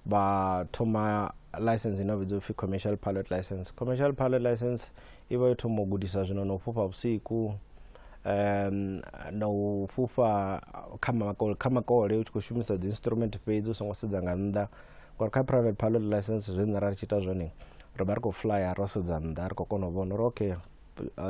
vha thoma license ine ya vhidzwa upfhi commercial pilot license. Commercial pilot license i vha yo thoma u gudisa zwino no fhufha vhusiku, na u fhufha kha makole u tshi khou shumisa dzi instrument fhedzi u songo sedza nga nnḓa, ngori kha private pilot license zwine ra ri tshi ita zwone ri vha ri khou flya ro sedza nnḓa, ri khou kona u vhona uri okay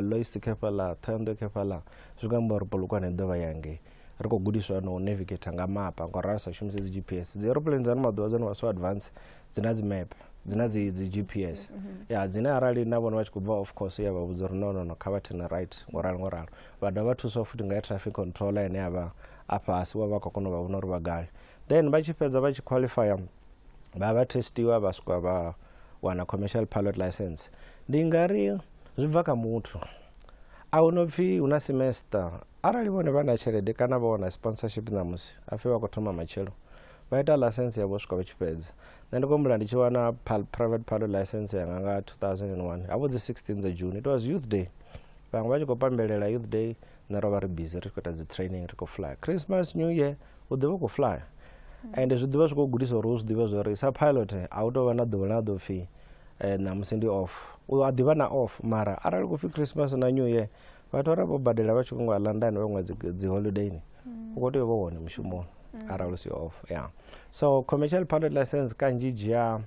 Lois khefhaḽa, Thohoyandou khefhaḽa, zwi khou amba uri Polokwane i ḓo vha ya ngei. Ri khou gudiswa na u navigate nga mapa ngori ra sa shumisi dzi GPS. Dzi aeroplane dza ano maḓuvha dzo no vha so advance, dzi na dzi map, dzi na dzi GPS. Ya dzine arali na vhone vha tshi khou bva off course ya vha vhudza uri no no no kha vha turn right ngoralo ngoralo. Vha dovha vha thuswa futhi nga traffic controller ine ya vha a fhasi wa vha khou kona u vha vhona uri vha gai. Then vha tshi fhedza vha tshi qualify vha testiwa vha swika vha wana commercial pilot license. Ndi nga ri zwi bva kha muthu. A hu no pfhi hu na semester arali vhone vha na tshelede kana vha wana sponsorship ṋamusi a pfhi vha khou thoma matshelo vha ita license yavho swika vha tshi fhedza. Nṋe ndi khou humbula ndi tshi wana private pilot license yanga nga 2001 havho dzi 16 dza June, it was youth day, vhaṅwe vha tshi khou pambelela youth day, nṋe ro vha ri busy ri khou ita dzi training, ri khou flyer. Christmas, New Year u ḓivha u khou flyer, and zwi ḓivha zwi khou gudisa uri u zwi ḓivhe zwa uri sa pilot a u tou vha na ḓuvha ḽine ḓo pfhi ṋamusi ndi off, u a ḓivha na off, mara arali khou pfhi Christmas na New Year vhathu arali vho badela vha tshi khou ya London vha ṅwa dzi holiday ni u khou tea u vha hone mushumoni arali u si off. Yeah, so commercial pilot license kanzhi dzhia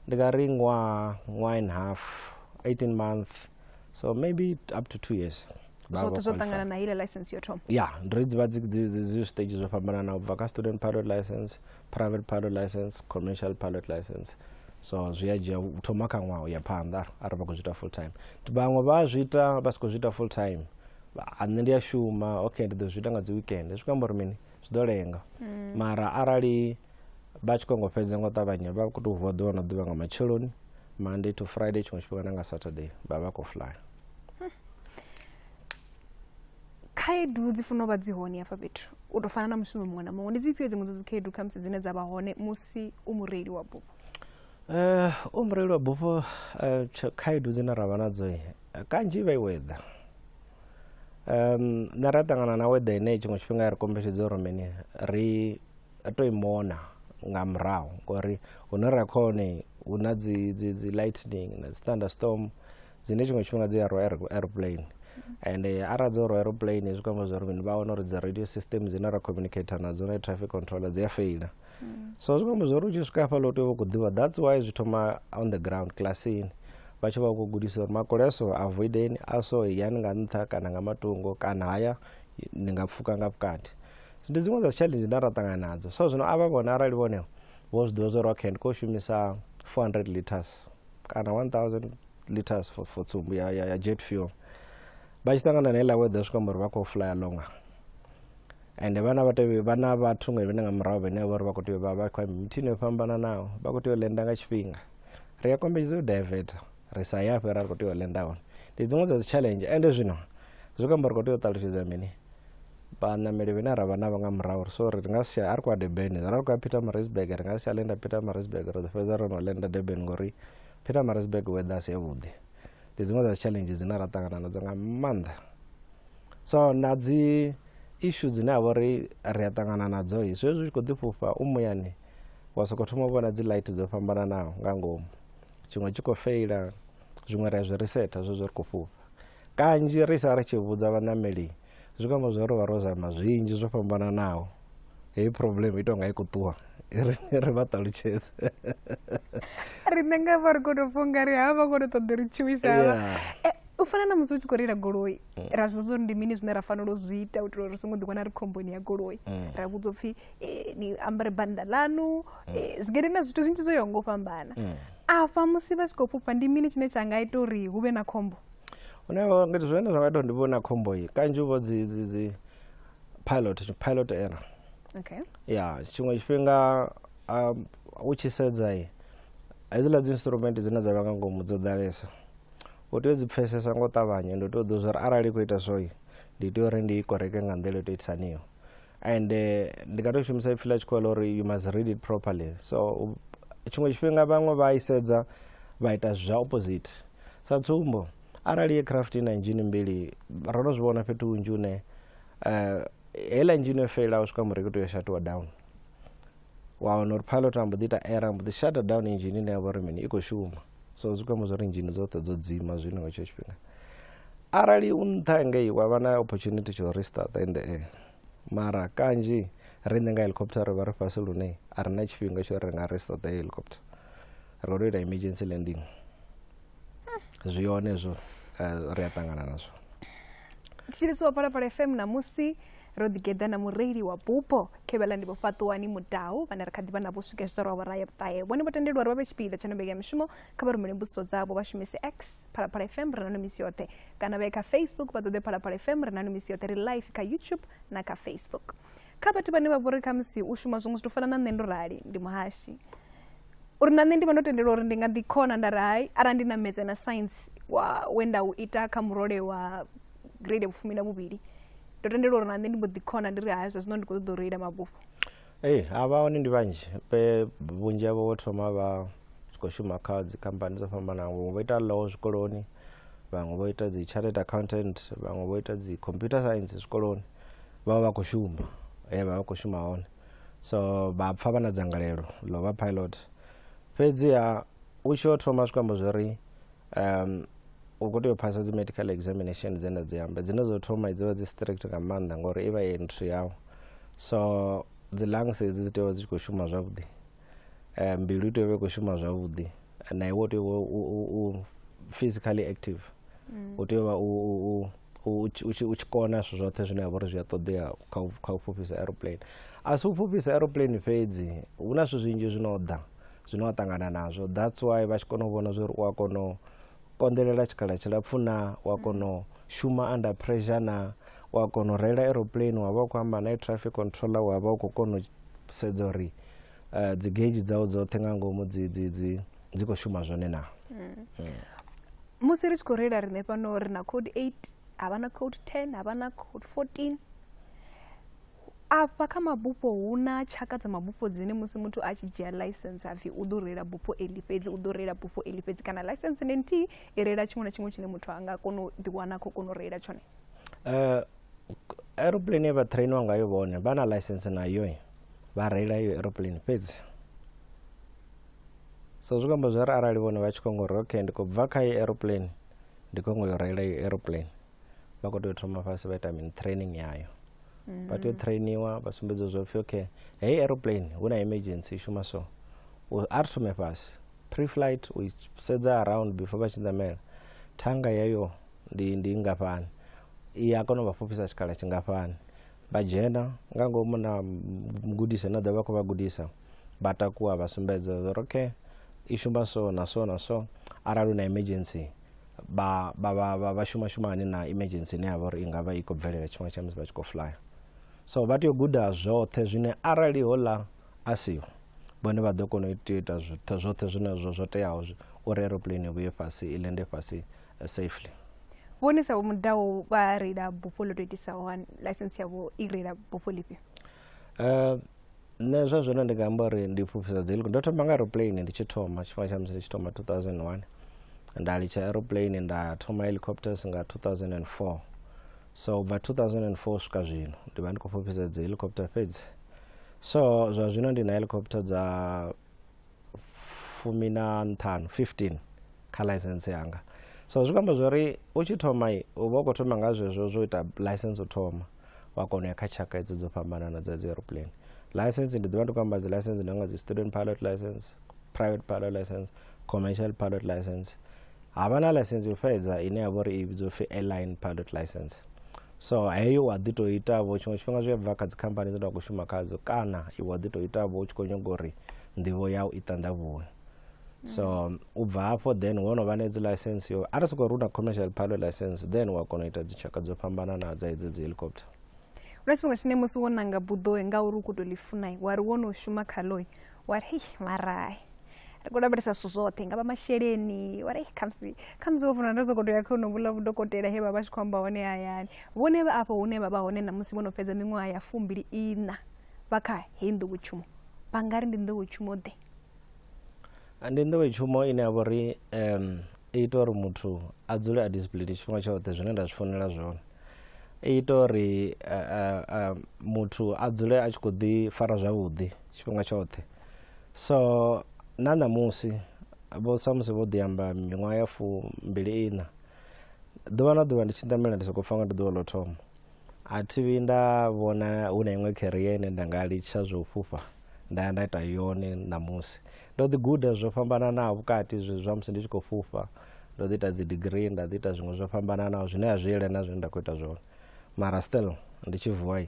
ndi nga ri ṅwaha, ṅwaha and half, 18 month, so maybe up to 2 years. Zwoṱhe zwo ṱangana na ile license yo thoma. Ya, ndi ri dzivha dzi stage zwo fhambananaho, ubva kha student pilot license, private pilot license, commercial pilot license. So zwi a dzhia u thoma kha ṅwaha u ya phanḓa arali vha khou zwi ita full time. Vhaṅwe vha zwi ita vha si khou zwi ita full time, a nṋe ndi a shuma, okay ndi ḓo zwi ita nga dzi weekend, zwi khou amba uri mini, zwi ḓo lenga. Mara arali vha tshi khou fhedza nga u ṱavhanya vha khou tou vuwa ḓuvha na ḓuvha nga matsheloni, Monday to Friday, tshiṅwe tshifhinga na nga Saturday vha vha khou flyer. Khaedu dzi funa u vha dzi hone hafha fhethu u tou fana na mushumo muṅwe na muṅwe, ndi dzifhio dziṅwe dza dzi khaedu khamusi dzine dza vha hone musi u mureili wa bufho? U mureili wa bufho, khaedu dzine ra vha nadzo kanzhi vha i weather. Nṋe ra ṱangana na weather ine tshiṅwe tshifhinga ya ri kombetshedza uri mini ri to i mona nga murahu, ngori hune ra khou hone hu na dzi lightning na dzi thunderstorm dzine tshiṅwe tshifhinga dzi a rwa aeroplane, and arali dzo rwa aeroplane zwi khou amba zwa uri mini, vha wana uri dzi radio system dzine ra communicate nadzo na traffic controller dzi a feila. So zwi khou amba zwa uri u tshi swika hafhaḽa u tea u vha u khou ḓivha, that's why zwi thoma on the ground kilasini vha tshi vha khou gudisa uri makole a so avoideni, a so yani nga nṱha kana nga matungo, kana haya ni nga pfuka nga vhukati. Ndi dziṅwe dza challenge dzine ra ṱangana nadzo. So zwino a vha vhone arali vhone vho zwi ḓivha zwa uri okay ndi khou shumisa 400 liters kana 1000 liters for tsumbo ya jet fuel, vha tshi ṱangana na heiḽa weather zwi khou amba uri vha khou flyer longer, and vhana vha tea vha na vhathu nga vhane nga murahu vhane vha uri vha khou tea u vha vha khou mithini yo fhambananaho, vha khou tea u lenda nga tshifhinga, ri a kombetshedza u diverta ri sa ya fhira ri khou tea u lenda hone. Ndi dziṅwe dza dzi challenge, ende zwino zwi khou amba ri khou tea u ṱalutshedza mini vhaṋameli vhane ra vha navho nga murahu, so ri nga si a ri khou ya Durban, ra ri khou ya Pietermaritzburg, ri nga si tsha lenda Pietermaritzburg, ri ḓo fhedza ro no lenda Durban ngori Pietermaritzburg weather a si yavhuḓi. Ndi dziṅwe dza challenge dzine ra ṱangana nadzo nga maanḓa. So na dzi issue dzine ha vha uri ri a ṱangana nadzo, zwezwi u tshi khou ḓi fhufha u muyani wa sokou thoma u vhona dzi light dzo fhambananaho nga ngomu, tshiṅwe tshi khou feila, zwiṅwe ri a zwi resetha zwezwo ri khou fhufha. Kanzhi ri sa ri tshi vhudza vhaṋameli zwi khou amba zwa uri vha ro zama zwinzhi zwo fhambananaho, heyi problem i tonga i khou ṱuwa, ri vha ṱalutshedze. Riṋe nga vha ri khou tou funga ri havha vha khou tou ṱoḓa ri tshuwisa havha. U fana na musi u tshi khou reila goloi, ra zwi ḓivha uri ndi mini zwine ra fanela u zwi ita u itela uri ri songo ḓiwana ri khomboni ya goloi. Ra vhudzwa upfhi ni ambare bannda ḽanu, zwigede na zwithu zwinzhi zwo yaho nga u fhambana. Afha musi vha tshi khou fhufha ndi mini tshine tsha nga ita uri hu vhe na khombo? Hune ngati zwine zwa nga ita uri ndi vhone na khombo iyi kanzhi hu vha dzi pilot error. Okay. Ya, tshiṅwe tshifhinga u tshi sedza hedziḽa dzi instrument dzine dza vha nga ngomu dzo ḓalesa, u tea u dzi pfesesa nga u ṱavhanya, ndi u tea u ḓivha uri arali i khou ita so ndi tea uri ndi i koreke nga nḓila yo tou itisaniho. And ndi nga tou shumisa ipfhi ḽa tshikolo uri you must read it properly. So tshiṅwe tshifhinga vhaṅwe vha i sedza vha ita zwa opposite. Sa tsumbo, arali aircraft ina engine mbili, ro no zwi vhona fhethu hunzhi hune heiḽa engine yo feila u swika mureki u tea u shatiwa down, wa wana uri pilot a mbo ḓi ita error, mbo ḓi shata down engine ine ya vha uri mini i khou shuma. So zwi khou amba zwa uri engine dzoṱhe dzo dzima zwino nga tshetsho tshifhinga. Arali u nṱha ngei wa vha na opportunity tsho restart in the air, mara kanzhi riṋe nga helicopter ri vha ri fhasi lune a ri na tshifhinga tsho ri nga restart helicopter, ri khou tou ita emergency landing. Zwi hone hezwo, ri a ṱangana nazwo. Thetshelesi wa Phalaphala FM, ṋamusi ro ḓigeḓa na mureili wa bufho khevhela ndi Vho Fhaṱuwani Mudau, vhane ri kha ḓivha navho swika zwi awara ya vhuṱahe. Vhone vho tendelwa uri vha vhe tshipiḓa tsha mbekanya mishumo, kha vha rumele mbudziso dzavho vha shumise X Phalaphala FM, ri na misi yoṱhe, kana vha ye kha Facebook vha ṱoḓe Phalaphala FM, ri na misi yoṱhe, ri live kha YouTube na kha Facebook. Kha vhathu vhane vha vhori khamusi u shuma zwiṅwe zwithu fana na nṋe ndo rali ndi muhashi, uri na nṋe ndi vha ndo tendelwa uri ndi nga ḓi khona nda ri hai arali ndi na maths na science wa we nda u ita kha murole wa grade ya 12 ndo tendelwa uri na nṋe ndi mbo ḓi khona ndi ri hai zwa zwino ndi khou ṱoḓa u reila mabufho. Ee, havha hone ndi vhanzhi, vhunzhi havho vho thoma vha tshi khou shuma kha dzi khamphani dzo fhambanaho. Vhaṅwe vho ita law zwikoloni, vhaṅwe vho ita dzi chartered accountant, vhaṅwe vho ita dzi computer science zwikoloni, vha vha khou shuma he vha vha khou shuma hone. So vha pfha vha na dzangalelo ḽo vha pilot. Fhedziha u tshi yo thoma zwi amba zwori u khou tea u phasa dzi medical examination dzine nda dzi amba, dzine dzo thoma dzi vha dzi strict nga maanḓa ngori i vha i entry yau. So dzi lungs hedzi dzi tea u vha dzi tshi khou shuma zwavhuḓi, mbilu i tea u vha i khou shuma zwavhuḓi, na iwe u tea u vha u physically active, u tea u vha u tshi kona zwithu zwoṱhe zwine ha vha uri zwi a ṱoḓea kha u fhufhisa aeroplane. A si u fhufhisa aeroplane fhedzi, hu na zwithu zwinzhi zwino ḓa zwine wa ṱangana nazwo. That's why vha tshi kona u vhona zwa uri u a kona u konḓelela tshikhala tshilapfhu na, u a kona u shuma under pressure na, u a kona u reila aeroplane, wa vha u khou amba na air traffic controller, wa vha u khou kona u sedza uri dzi gauge dzau dzoṱhe nga ngomu dzi khou shuma zwone na. Musi ri tshi khou reila riṋe fhano ri na code 8, havha na code 10, havha na code 14. Afha kha mabufho hu na tshaka dza mabufho dzine musi muthu a tshi dzhia license hapfi u ḓo reila bufho eḽi fhedzi, u ḓo reila bufho eḽi fhedzi, kana license ndi nthihi i reila tshiṅwe na tshiṅwe tshine muthu a nga kona u ḓiwana a khou kona u reila tshone. Aeroplane vha trainiwa ngayo vhone vha na license nayo, vha reila iyo aeroplane fhedzi. So zwi amba zwori arali vhone vha tshi khou ngori okay ndi khou bva kha iyi aeroplane ndi khou ngo yo reila iyo aeroplane, vha khou tea u thoma fhasi vha ita mini training yayo. Vha tea u trainiwa vha sumbedziwa zwa upfhi okay heyi aeroplane hu na emergency i shuma so, a ri thome fhasi pre-flight u sedza around before vha tshi ṋamela, thanga yayo ndi ngafhani, i a kona u vha fhufhisa tshikhala tshingafhani. Vha dzhena nga ngomu na mugudisi ane a ḓo vha khou vha gudisa, vha takuwa vha sumbedza uri okay i shuma so na so na so, arali hu na emergency vha shuma shuma hani na emergency ine ya vha uri i nga vha i khou bvelela tshifhinga tsha musi vha tshi khou flya. So vha tea u guda zwoṱhe zwine arali houḽa a siho vhone vha ḓo kona u ita zwoṱhe zwine zwo teaho uri aeroplane i vhuye fhasi i lende fhasi safely. Vhone sa Mudau vha reila bufho ḽo tou itisaho hani, license yavho i reila bufho ḽifhio? Nṋe zwa zwino ndi nga amba uri ndi fhufhisa dzi helicopter. Ndo thoma nga aeroplane ndi tshi thoma tshifhinga tsha musi ndi tshi thoma 2001, nda litsha aeroplane nda thoma helicopters nga 2004. So ubva 2004 swika zwino ndi vha ndi khou fhufhisa dzi helicopter fhedzi. So zwa zwino ndi na helicopter dza 15, 15 kha license yanga. So zwi amba zwori u tshi thoma u vha u khou thoma nga zwezwo zwo ita license u thoma, wa kona u ya kha tshaka edzo dzo fhambanana dza dzi aeroplane. License ndi ḓivha ndi khou amba dzi license ndi nga dzi student pilot license, private pilot license, commercial pilot license. Havha na license yo fhedza ine ya vha uri i vhidzwa upfhi airline pilot license. So heyo wa ḓi tou ita vho tshiṅwe tshifhinga zwi a bva kha dzi khamphani dzine wa khou shuma khadzo, kana iwe wa ḓi tou ita vho u tshi khou nyaga uri nḓivho yau i ṱanḓavhuwe. So u bva hafho then wo no vha na dzi license yo arali soko ri una commercial pilot license, then wa kona u ita dzi tshaka dzo fhambananaho dza idzi dzi helicopter. Hu na tshifhinga tshine musi wo nanga buḓo ngauri u khou tou ḽi funa, wa ri wo no shuma khaḽo, wa ri hei mara ri khou lavhelesa zwithu zwoṱhe nga vha masheleni, wa ri khamusi wo funa nda sokou tou ya kha honovhuḽa vhudokotela he vha vha tshi khou amba hone hayani. Vhone vha afho hune vha vha hone ṋamusi vho no fhedza miṅwaha ya 24 vha kha heyi nḓowetshumo, vha nga ri ndi nḓowetshumo ḓe? Ndi nḓowetshumo ine ya vha uri i ita uri muthu a dzule a discipline tshifhinga tshoṱhe, zwine nda zwi funela zwone. I ita uri muthu a dzule a tshi khou ḓi fara zwavhuḓi tshifhinga tshoṱhe. So na ṋamusi vho samusi vho ḓi amba miṅwaha ya 24, ḓuvha na ḓuvha ndi tshi ṋamela ndi soko pfha nga ndi ḓuvha ḽo thoma. A thi vhi nda vhona hu na iṅwe career ine nda nga litsha zwo u fhufha nda ya nda ita yone ṋamusi. Ndo ḓi guda zwo fhambananaho vhukati zwa musi ndi tshi khou fhufha, ndo ḓi ita dzi degree, nda ḓi ita zwiṅwe zwo fhambananaho zwine a zwi yelani na zwine nda khou ita zwone. Mara still ndi tshi vuwa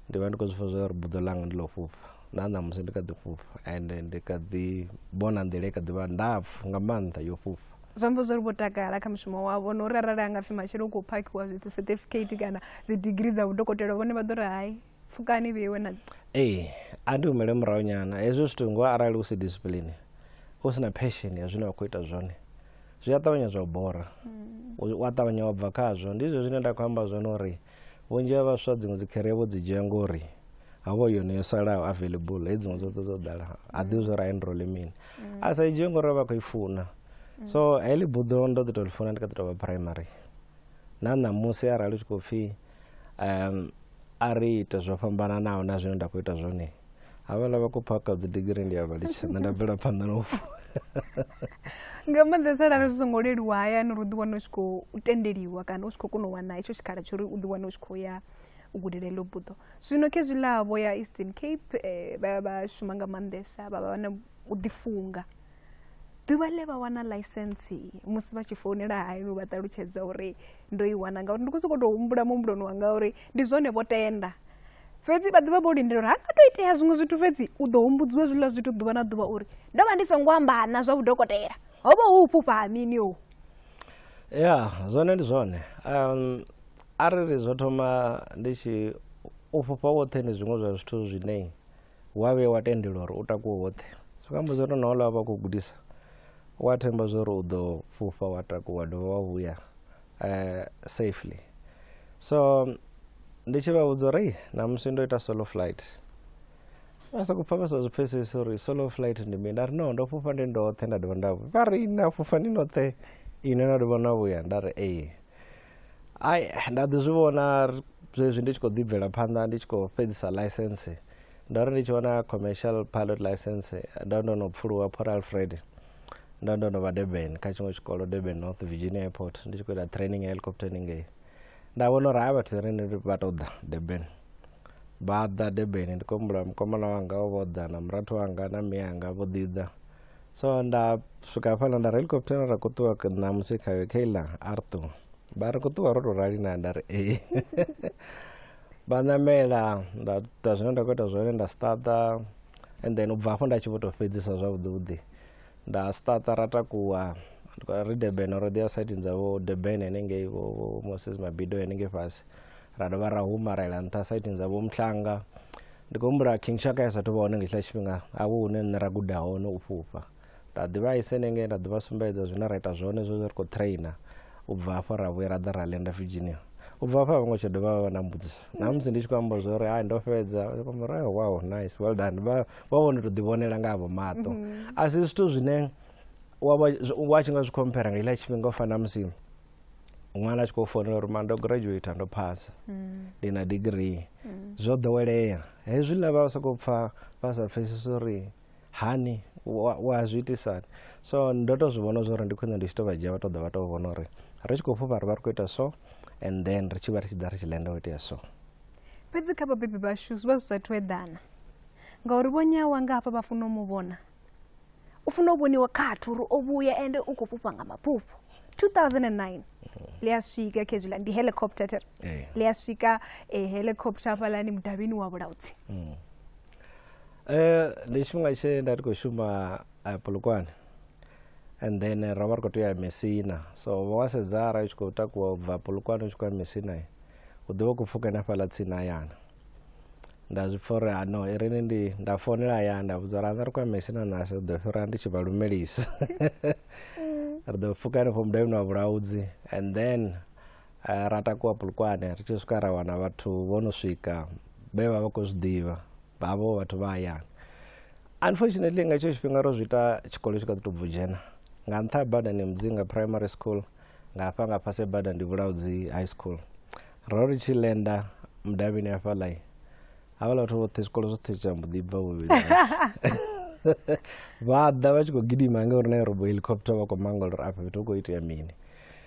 ndi vha ndi khou zwi pfha zwa uri buḓo ḽanga ndi ḽo fhufha, na ṋamusi ndi kha ḓi fhufha ende ndi kha ḓi vhona nḓila i kha ḓi vha ndapfhu nga maanḓa yo fhufha. Zwi amba zwori vho takala kha mushumo wavho, na uri arali anga pfhi matshelo u khou phakhiwa dzi certificate kana dzi degree dza vhudokotela, vhone vha ḓo ri hai pfukani vheiwe na. Ee, a ndi humele murahu nyana hezwo zwithu ngoho arali u si discipline, u si na passion ya zwine wa khou ita zwone, Zwi a ṱavhanya zwa u bora, wa ṱavhanya wa bva khazwo. Ndi zwezwo zwine nda khou amba zwone uri vhunzhi ha vhaswa dziṅwe dzi career vho dzi dzhia ngori havho yone yo salaho available, hedzi dziṅwe dzoṱhe dzo ḓala, ha ḓivhi zwa uri a enrole mini, a sa i dzhie ngori vha khou i funa. So heḽi buḓo ndo ḓi to ḽi funa ndi kha ḓi tou vha primary. Na ṋamusi arali u tshi khou pfhi a ri ite zwo fhambananaho na zwine nda khou ita zwone, havhaḽa vha khou phaka dzi digirii ndi a vha litsha, nṋe nda bvela phanḓa na u Nga maanḓesa arali zwi songo leluwa hayani uri u ḓi wane u tshi khou tendeliwa kana u tshi khou kona u wana hetsho tshikhala tsho uri u ḓi wane u tshi khou ya u gudela heḽo buḓo. Zwino khezwiḽa vho ya Eastern Cape, vha vha shuma nga maanḓesa, vha vha na u ḓifunga. Ḓuvha ḽe vha wana ḽaisentse musi vha tshi founela hayani vha ṱalutshedza uri ndo i wana, ngauri ndi khou sokou tou humbula muhumbuloni wanga uri ndi zwone vho tenda, fhedzi vha ḓivha vho lindela uri ha nga tou itea zwiṅwe zwithu, fhedzi u ḓo humbudziwa zwiḽa zwithu ḓuvha na ḓuvha uri ndo vha ndi songo amba na zwa vhudokotela, ho vha hu u fhufha ha mini ho. Ya, zwone ndi zwone. Arali zwo thoma ndi tshi u fhufha woṱhe ndi zwiṅwe zwa zwithu zwine wa vhuya wa tendelwa uri u takuwe woṱhe. Zwi amba zwa uri na houḽa vha khou gudisa wa themba zwa uri u ḓo fhufha wa takuwa wa dovha wa vhuya safely. So ndi tshi vha vhudza uri ṋamusi ndo ita solo flight, vha soko pfha vha sa zwi pfhesesi uri solo flight ndi mini. Nda ri no, ndo fhufha ndi ndoṱhe nda dovha nda vhuya. Vha ri na fhufha ni noṱhe ine na dovha na vhuya? Nda ri ee. Ai, nda ḓi zwi vhona zwezwi ndi tshi khou ḓi bvela phanḓa ndi tshi khou fhedzisa ḽaisentse. Ndo ri ndi tshi wana commercial pilot licence ndo ndo no pfuluwa Port Alfred, ndo ndo no vha Durban kha tshiṅwe tshikolo, Durban North Virginia Airport, ndi tshi khou ita training ya helicopter haningei. Nda vhona uri ha vhathu ri vha tou ḓa Durban, vha ḓa Durban. Ndi khou humbula mukomana wanga o vho ḓa na murathu wanga na mme anga vho ḓi ḓa. So nda swika hafhaḽa nda ri helicopter ra khou ṱuwa ṋamusi khayo kheiḽa Arthur, vha ri khou ṱuwa ro tou rali na? Nda ri ee. Vha ṋamela, nda ita zwine nda khou ita zwone, nda starter, and then u bva hafho nda tshi vho tou fhedzisa zwavhuḓi vhuḓi. Nda starter ra takuwa ri Durban, ro ḓi ya saithini dza vho Durban hanengei vho Moses Mabido hanengei fhasi, ra dovha ra huma ra yela nṱha saithini dza vho Mhlanga. Ndi khou humbula King Shaka ya sathu vha hone nga hetshiḽa tshifhinga, hafho hune nṋe ra guda hone u fhufha. Nda ḓi vha isa hanengei nda ḓi vha sumbedza zwine ra ita zwone zwezwo ri khou trainer. U bva hafho ra vhuya ra ḓa ra lenda Virginia. U bva hafho a vho ngo tsha dovha vha vha na mbudziso. Na musi ndi tshi khou amba zwa uri hai ndo fhedza, vha amba uri wow nice, well done. Vha vho no tou ḓivhonela nga avho maṱo. A si zwithu zwine wa vha wa tshi nga zwi compare nga hetshiḽa tshifhinga u fana na musi ṅwana a tshi khou founela uri ma ndo graduate ndo phasa, ndi na degree, zwo ḓowelea. Hezwiḽa vha sokou pfha vha sa pfhesesi uri hani wa zwi itisani. So ndo to zwi vhona zwa uri ndi khwine ndi tshi to vha dzhia vha to ḓa vha to vhona uri ri tshi khou fhufha ri vha ri khou ita so, and then ri tshi vha ri tshi ḓa ri tshi lenda ho itea so. Fhedzi kha vhabebi vhashu zwi vha zwi sathu eḓana, ngauri vho Nyawa nga hafha vha funa u mu vhona, u funa u vhoniwa khathu uri o vhuya ende u khou fhufha nga mafhufho. 2009 ḽi a swika khezwiḽa ndi helicopter there, ḽi a swika helicopter hafhaḽani mudavhini wa Vhulaudzi. Ndi tshifhinga tshe nda ndi khou shuma Polokwane, and then ro vha ri khou tea u ya Messina. So wa sedza arali u tshi khou takuwa u bva Polokwane u tshi khou ya Messina, u ḓo vha u khou pfhuka hanefhaḽa tsini hayani. Nda zwi pfha uri no i rini ndi nda founela hayani nda vhudza uri a nṋe ri khou ya Messina ṋahasi, ri ḓo fhira ndi tshi vha lumelisa, ri ḓo pfhuka hanefho mudavhini wa Vhulaudzi. And then ra takuwa Polokwane, ri tshi swika ra wana vhathu vho no swika vhe vha vha khou zwi ḓivha, havho vhathu vha hayani. Unfortunately nga hetsho tshifhinga ro zwi ita tshikolo tshi kha ḓi tou bva u dzhena nga nṱha ha bada ndi Mudzinga Primary School, nga hafha nga fhasi ha bada ndi Vhulaudzi High School. Ro ri tshi lenda mudavhini hafhaḽa, havhaḽa vhathu vhoṱhe zwikolo zwoṱhe tsha mbo ḓi bva vhuvhili vha ḓa vha tshi khou gidima ngauri na robo helicopter vha khou mangala uri afha fhethu hu khou itea mini.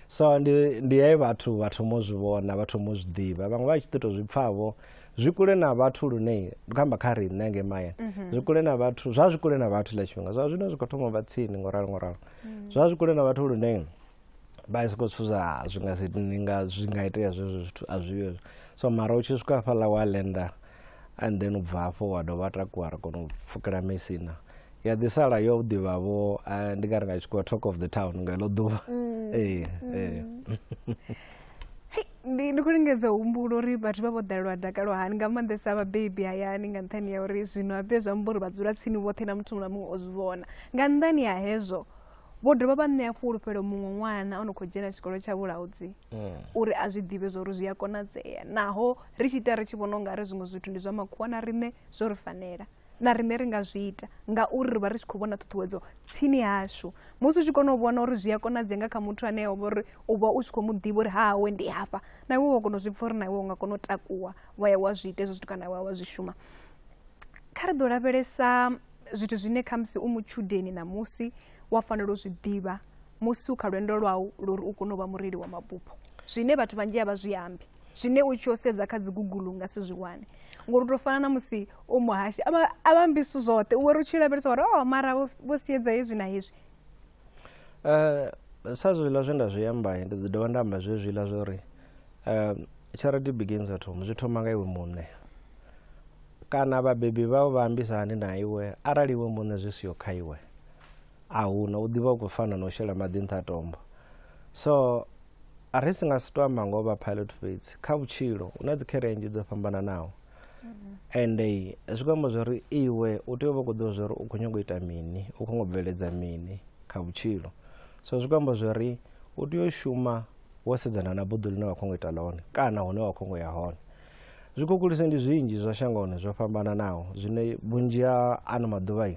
So ndi he vhathu vha thoma u zwi vhona, vha thoma u zwi ḓivha, vhaṅwe vha tshi ḓi tou zwi pfhavho. Zwi kule na vhathu lune ndi khou amba kha riṋe ngei mahayani, zwi kule na vhathu, zwa zwi kule na vhathu ḽa tshifhinga zwa zwino zwi khou thoma u vha tsini ngoralo ngoralo. Zwa zwi kule na vhathu lune vha sokou zwi pfha zwi nga si nga zwi nga itea zwezwo zwithu a zwi hezwo. So mara u tshi swika hafhaḽa wa lenda, and then u bva hafho wa dovha wa takuwa ra kona u pfhukela Messina. Ya ḓi sala yo ḓivha vho ndi nga ri nga tshikhuwa talk of the town nga heḽo ḓuvha. Ee, ee. Ndi khou lingedza u humbula uri vhathu vha vho ḓalelwa dakalo hani, nga maanḓesa vhabebi hayani, nga nṱhani ya uri zwino habe zwi amba uri vha dzula tsini vhoṱhe na muthu muṅwe na muṅwe o zwi vhona. Nga nnḓani ha hezwo, Vho dovha vha ṋea fhulufhelo muṅwe ṅwana o no khou dzhena tshikolo tsha vhulaudzi uri a zwi ḓivhe zwa uri zwi a konadzea, naho ri tshi ita ri tshi vhona ungari zwiṅwe zwithu ndi zwa makhuwa, na riṋe zwo ri fanela, na riṋe ri nga zwi ita ngauri ri vha ri tshi khou vhona ṱhuṱhuwedzo tsini hashu. Musi u tshi kona u vhona uri zwi a konadzea nga kha muthu ane wa vha uri u vha u tshi khou mu ḓivha uri hawe ndi hafha, na iwe wa kona u zwi pfha uri na iwe u nga kona u takuwa wa ya wa zwi ita hezwo zwithu kana wa wa zwi shuma. Kha ri ḓo lavhelesa zwithu zwine khamusi u mutshudeni ṋamusi wa fanela u zwi ḓivha musi u kha lwendo lwau lwo uri u kone u vha mureili wa mabufho, zwine vhathu vhanzhi a vha zwi ambi, zwine u tshi yo sedza kha dzi Google nga si zwi wane, ngori u tou fana na musi u muhashi a vha ambi zwithu zwoṱhe, u uri u tshi lavhelesa uri oh mara vho siedza hezwi na hezwi. Sa zwiḽa zwe nda zwi amba, ndi ḓo dovha nda amba zwezwiḽa zwa uri charity begins at home, zwi thoma nga iwe muṋe kana vhabebi vhau vha ambisa hani na iwe. Arali iwe muṋe zwi siho kha iwe, a huna u ḓivha u khou fana na u shela maḓi nṱha ha tombo. So ri si nga si to amba ngo vha pilot fhedzi, kha vhutshilo hu na dzi career nnzhi dzo fhambananaho, ende zwi khou amba zwori iwe u tea u vha khou ḓivha zwori u khou nyanga u ita mini, u khou nyanga u bveledza mini kha vhutshilo. So zwi khou amba zwori u tea u shuma wo sedzana na buḓo ḽine wa khou nyanga u ita ḽone kana hune wa khou nyanga u ya hone. Zwikhukhulisi ndi zwinzhi zwa shangoni zwo fhambananaho, zwine vhunzhi ha ano maḓuvha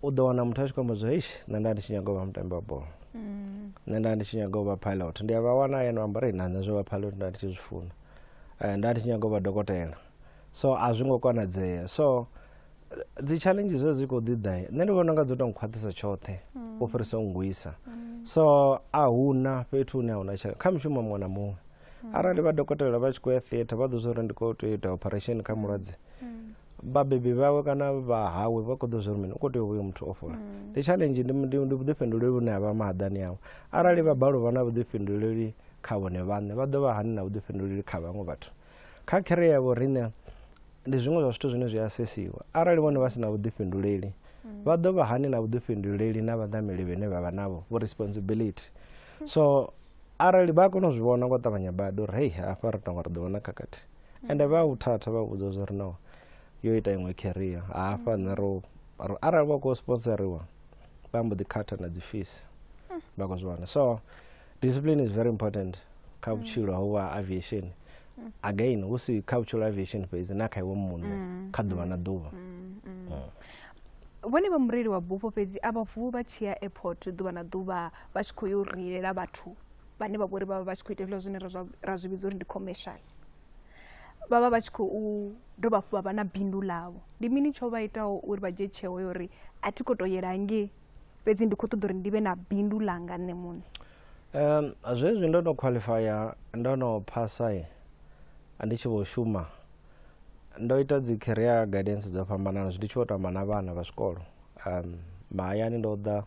u ḓo wana muthu a tshi khou amba zwa eish, nṋe nda ndi tshi nyaga u vha mutambi wa bola, nṋe nda ndi tshi nyaga u vha pilot. Ndi a vha wana hayani vha amba uri na nṋe zwo vha pilot nda ndi tshi zwi funa, nda ndi tshi nyaga u vha dokotela. So a zwi ngo konadzea. So dzi challenge zwe dzi khou ḓi ḓa, nṋe ndi vhona unga dzo to nkhwaṱhisa tshoṱhe u fhirisa u ngwisa. So a huna fhethu hune a huna challenge kha mushumo muṅwe na muṅwe. Arali vha dokotela vha tshi khou ya theatre vha ḓo zwa uri ndi khou tea u ita operation kha mulwadze, vhabebi vhawe kana vha hawe vha khou ḓo zwa uri mini, u khou tea u vhuya muthu o fhola. Ndi challenge, ndi vhuḓifhinduleli vhune ha vha mahaḓani awe. Arali vha balelwa u vha na vhuḓifhinduleli kha vhone vhaṋe, vha ḓo vha hani na vhuḓifhinduleli kha vhaṅwe vhathu? Kha career ya vho riṋe ndi zwiṅwe zwa zwithu zwine zwi asesiwa. Arali vhone vha si na vhuḓifhinduleli, vha ḓo vha hani na vhuḓifhinduleli na vhaṋameli vhane vha vha navho, vho responsibility. So arali vha kona u zwi vhona ngo ṱavhanya badi uri hei hafha ri tonga ri ḓo vhona khakhathi, ende vha u thatha vha vhudza zwa uri no yo ita iṅwe career hafha nṋe ro arali vha khou sponsoriwa vha mbo ḓi khatha na dzi fees vha khou zwi wana. So discipline is very important kha vhutshilo ha u vha aviation, again hu si kha vhutshilo ha aviation fhedzi, na kha iwe muṋe kha ḓuvha na ḓuvha. Vhone vha mureili wa bufho fhedzi a vha vuwi vha tshi ya airport ḓuvha na ḓuvha vha tshi khou yo reilela vhathu vhane vha vhori vha vha tshi khou ita hezwiḽa zwine ra zwi vhidza uri ndi commercial, vha vha vha tshi khou dovha hafhu vha vha na bindu ḽavho. Ndi mini tsho vha itaho uri vha dzhie tsheo ya uri a thi khou tou yela hangei fhedzi ndi khou ṱoḓa uri ndi vhe na bindu ḽanga nṋe muṋe? Zwezwi ndo no qualifya, ndo no phasa ndi tshi vho shuma, ndo ita dzi career guidance dzo fhambananaho ndi tshi vho to amba na vhana vha zwikolo. Mahayani ndo ḓa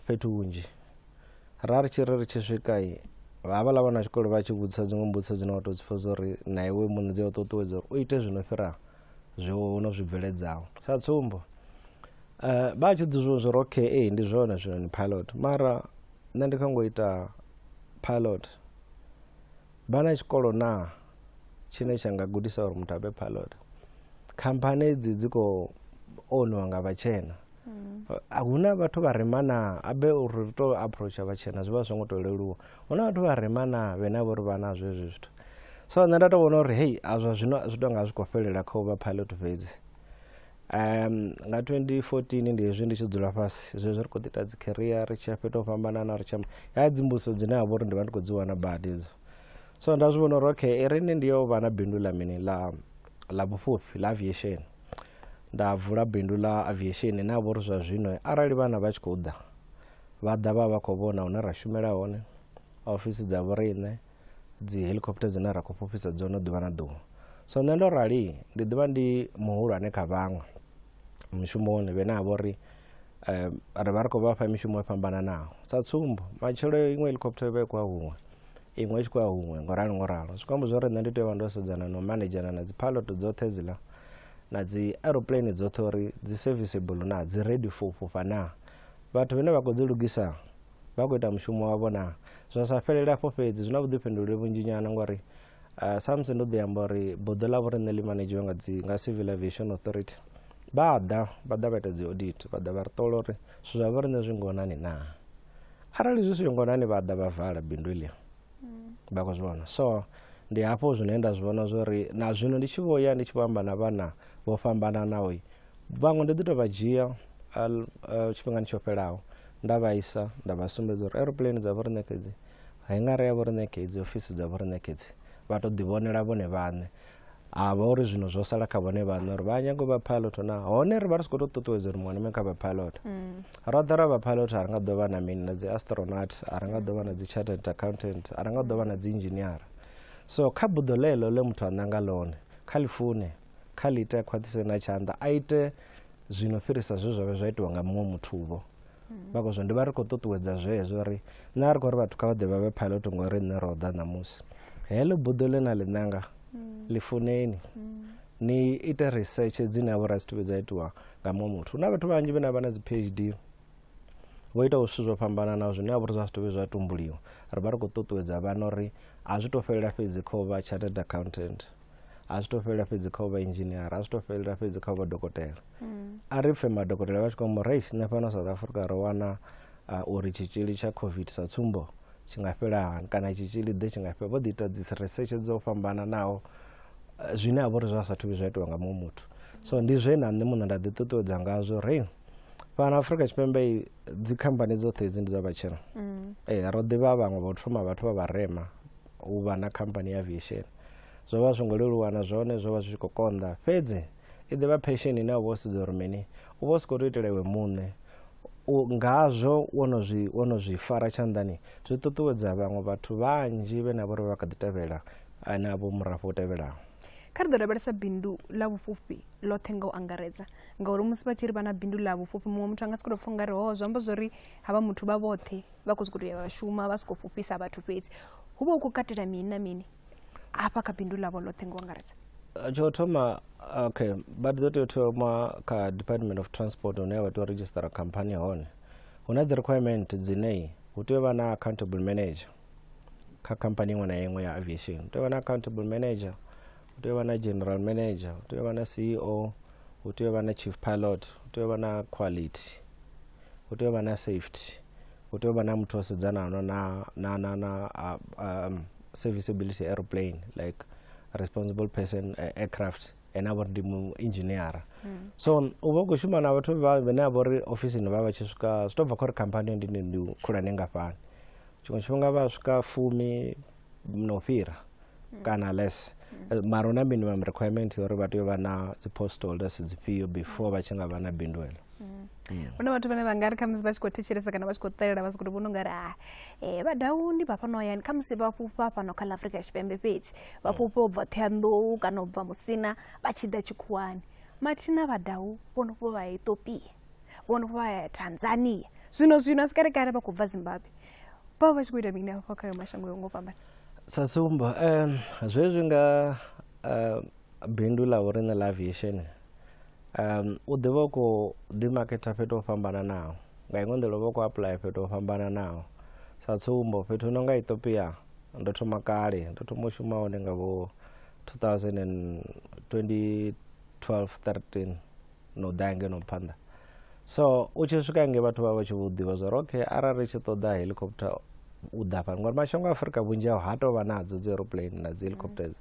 fhethu hunzhi, ra ri tshi ri ri tshi swika havhaḽa vhana vha tshikolo vha tshi vhudzisa dziṅwe mbudziso dzine wa tou dzi pfha uri na iwe muṋe dzi a u ṱuṱuwedza uri u ite zwino fhira zwe wo no zwi bveledzaho. Sa tsumbo, vha tshi ḓi zwi uri okay ee ndi zwone zwino ni pilot, mara nṋe ndi khou ngo ita pilot. Vha na tshikolo na tshine tsha nga gudisa uri muthu a vhe pilot? Khamphani edzi dzi khou oniwa nga vhatshena, hu na vhathu vha rema na abe uri ri to approacha vhatshena zwi vha zwi songo to leluwa. Hu na vhathu vha rema na vhene vho ri vha nazwo hezwi zwithu. So nṋe nda to vhona uri hei a zwa zwino zwi tonga zwi khou fhelela kha u vha pilot fhedzi. Nga 2014 ndi hezwi ndi tshi dzula fhasi zwezwi ri khou ḓi ita dzi career ri tshi ya fhethu ho fhambanana ri tshi amba ya dzi mbudziso dzine ha vha uri ndi vha ndi khou dzi wana badi idzo. So nda zwi vhona uri okay i ri ndi yo vha na bindu ḽa mini ḽa ḽa vhufhufhi ḽa aviation. Nda vula bindu ḽa aviation na vho uri zwa zwino arali vhana vha tshi khou ḓa vha ḓa vha vha khou vhona hune ra shumela hone, ofisi dza vho riṋe, dzi helicopter dzine ra khou fhufhisa dzone ḓuvha na ḓuvha. So nṋe ndo rali ndi ḓivha ndi muhulwane kha vhaṅwe mushumoni vhane ha vha uri ri vha ri khou vha fha mishumo yo fhambananaho. Sa tsumbo, matshelo iṅwe helicopter i vha i khou ya huṅwe, iṅwe i tshi khou ya huṅwe ngoralo ngoralo. Zwi khou amba zwa uri nṋe ndi tea u vha ndo sedzana na u manedzhana na dzi pilot dzoṱhe hedziḽa na dzi aeroplane dzoṱhe uri dzi serviceable na, dzi ready for u fhufha na. Vhathu vhane vha khou dzi lugisa vha khou ita mushumo wavho na. Zwa sa fhelela afho fhedzi, zwi na vhuḓifhinduleli vhunzhi nyana ngori sa musi ndo ḓi amba uri buḓo ḽa vho riṋe ḽi manedzhiwa nga dzi nga Civil Aviation Authority. Vha ḓa vha ita dzi audit, vha ḓa vha ri ṱola uri zwithu zwa vho riṋe zwi ngonani naa. Arali zwi si ngonani vha ḓa vha vala bindu iḽi. Vha khou zwi vhona. So ndi hafho zwine nda zwi vhona zwori na zwino ndi tshi vho ya ndi tshi vho amba na vhana vho fhambananaho, vhaṅwe ndi ḓi tou vha dzhia tshifhingani tsho fhelaho nda vha isa nda vha sumbedza uri aeroplane dza vho riṋe kedzi, hangara ya vho riṋe kedzi, ofisi dza vho riṋe kedzi, vha tou ḓivhonela vhone vhaṋe. Ha vha uri zwino zwo sala kha vhone vhaṋe uri vha nyaga u vha pilot na hone ri vha ri si khou tou ṱuṱuwedza uri muṅwe na muṅwe kha vha pilot. Roṱhe ra vha pilot a ri nga ḓo vha na mini, na dzi astronaut, a ri nga ḓo vha na dzi chartered accountant, a ri nga ḓo vha na dzi engineer. So kha buḓo ḽeḽo ḽe muthu a ṋanga ḽone, kha ḽi fune, kha ḽi ite a khwaṱhise na tshanḓa, a ite zwino fhirisa zwe zwa vha zwa itiwa nga muṅwe muthu vho. Vha khou zwo ndi vha ri khou ṱuṱuwedza zwezwo uri nṋe a ri khou ri vhathu kha vha ḓe vha vhe pilot ngori nṋe ro ḓa ṋamusi. Heḽo buḓo ḽe na ḽi ṋanga ḽi funeni, ni ite research dzine ha vha uri a si vhuye dza itiwa nga muṅwe muthu. Hu na vhathu vhanzhi vhane vha na dzi PhD vho itaho zwithu zwo fhambananaho zwine ha vha uri zwa si vhuye zwa tumbuliwa. Ri vha ri khou ṱuṱuwedza vhana uri a zwi to fhelela fhedzi kha u vha chartered accountant, a zwi to fhelela fhedzi kha u vha engineer, a zwi to fhelela fhedzi kha u vha dokotela. A ri pfe madokotela vha tshi khou amba uri nṋe fhano South Africa ro wana uri tshitzhili tsha COVID sa tsumbo tshi nga fhela hani kana tshitzhili ḓe tshi nga fhela. Vho ḓi ita dzi research dzo fhambananaho zwine ha vha uri zwa sathu vhuya zwa itiwa nga muṅwe muthu. So ndi zwe na nṋe muṋe nda ḓi ṱuṱuwedza ngazwo uri fhano Afrika Tshipembe dzi khamphani dzoṱhe hedzi ndi dza vhatshena. Ro ḓivha vhaṅwe vho thoma vhathu vha vharema u vha na khamphani ya aviation. Zwo vha zwi ngo leluwa na zwone, zwo vha zwi tshi khou konḓa, fhedzi i ḓivha passion ine wa vha wo sedza uri mini, u vha u si khou tou itela iwe muṋe, ngazwo wo no zwi fara tshanḓani zwi ṱuṱuwedza vhaṅwe vhathu vhanzhi vhe na vho ri vha kha ḓi tevhela na vho murafho u tevhelaho. Kha ri ḓo lavhelesa bindu ḽa vhufhufhi ḽoṱhe nga u angaredza, ngauri musi vha tshi ri vha na bindu ḽa vhufhufhi muṅwe muthu a nga si khou tou pfha ungari ho zwi amba zwori havha muthu vha vhoṱhe vha khou sokou tou ya vha shuma vha sokou fhufhisa vhathu fhedzi. Hu vha hu khou katela mini na mini hafha kha bindu ḽavho ḽoṱhe nga u angaredza? Tsho thoma, okay, vha ḓo tea u thoma kha Department of Transport hune vha tea u redzhisitara khamphani hone. Hu na dzi requirement dzine hu tea u vha na accountable manager kha khamphani iṅwe na iṅwe ya aviation. Hu tea u vha na accountable manager, hu tea u vha na general manager, hu tea u vha na CEO, hu tea u vha na chief pilot, hu tea u vha na quality, hu tea u vha na safety, hu tea u vha na muthu o sedzanaho na serviceability aeroplane, like responsible person aircraft, ene a vha uri ndi mu engineer. So u vha u khou shuma na vhathu vhane a vha uri ofisini vha vha tshi swika, zwi tou bva kha uri khamphani ndi khulwane ngafhani. Tshiṅwe tshifhinga vha swika 10 no fhira kana less, mara hu na minimum requirement uri vha tea u vha na dzi post holders dzifhio before vha tshi nga vha na bindu elo. Hu na vhathu vhane vha nga ri khamusi vha tshi khou thetshelesa kana vha tshi khou ṱalela vha sokou tou vhona ungari vha dau ndi vha fhano hayani, khamusi vha fhufha fhano kha ḽa Afrika Tshipembe fhedzi, vha fhufha u bva Ṱhohoyanḓou kana u bva Musina vha tshi ḓa tshikhuwani. Mathina vha dau vho no fhufha vha ya Ethiopia, vho no fhufha vha ya Tanzania, zwino a si kale kale vha khou bva Zimbabwe. Vha vha tshi khou ita mini hafha kha mashango yo ngo fhambana? Sa tsumbo, zwezwi nga bindu ḽa vho riṋe ḽa aviation, u ḓivha u khou ḓimaketha fhethu ho fhambananaho, nga iṅwe nḓila u vha u khou apply fhethu ho fhambananaho. Sa tsumbo, fhethu hu no nga Ethiopia ndo thoma kale, ndo thoma u shuma hone nga vho 2012 13 no ḓa ngeno phanḓa. So u tshi swika ngei vhathu vha vha tshi vho ḓivha zwa uri okay, arali ri tshi ṱoḓa helicopter u ḓa fhano, ngori mashango a Afrika vhunzhi hao ha tou vha nadzo dzi aeroplane na dzi helicopters,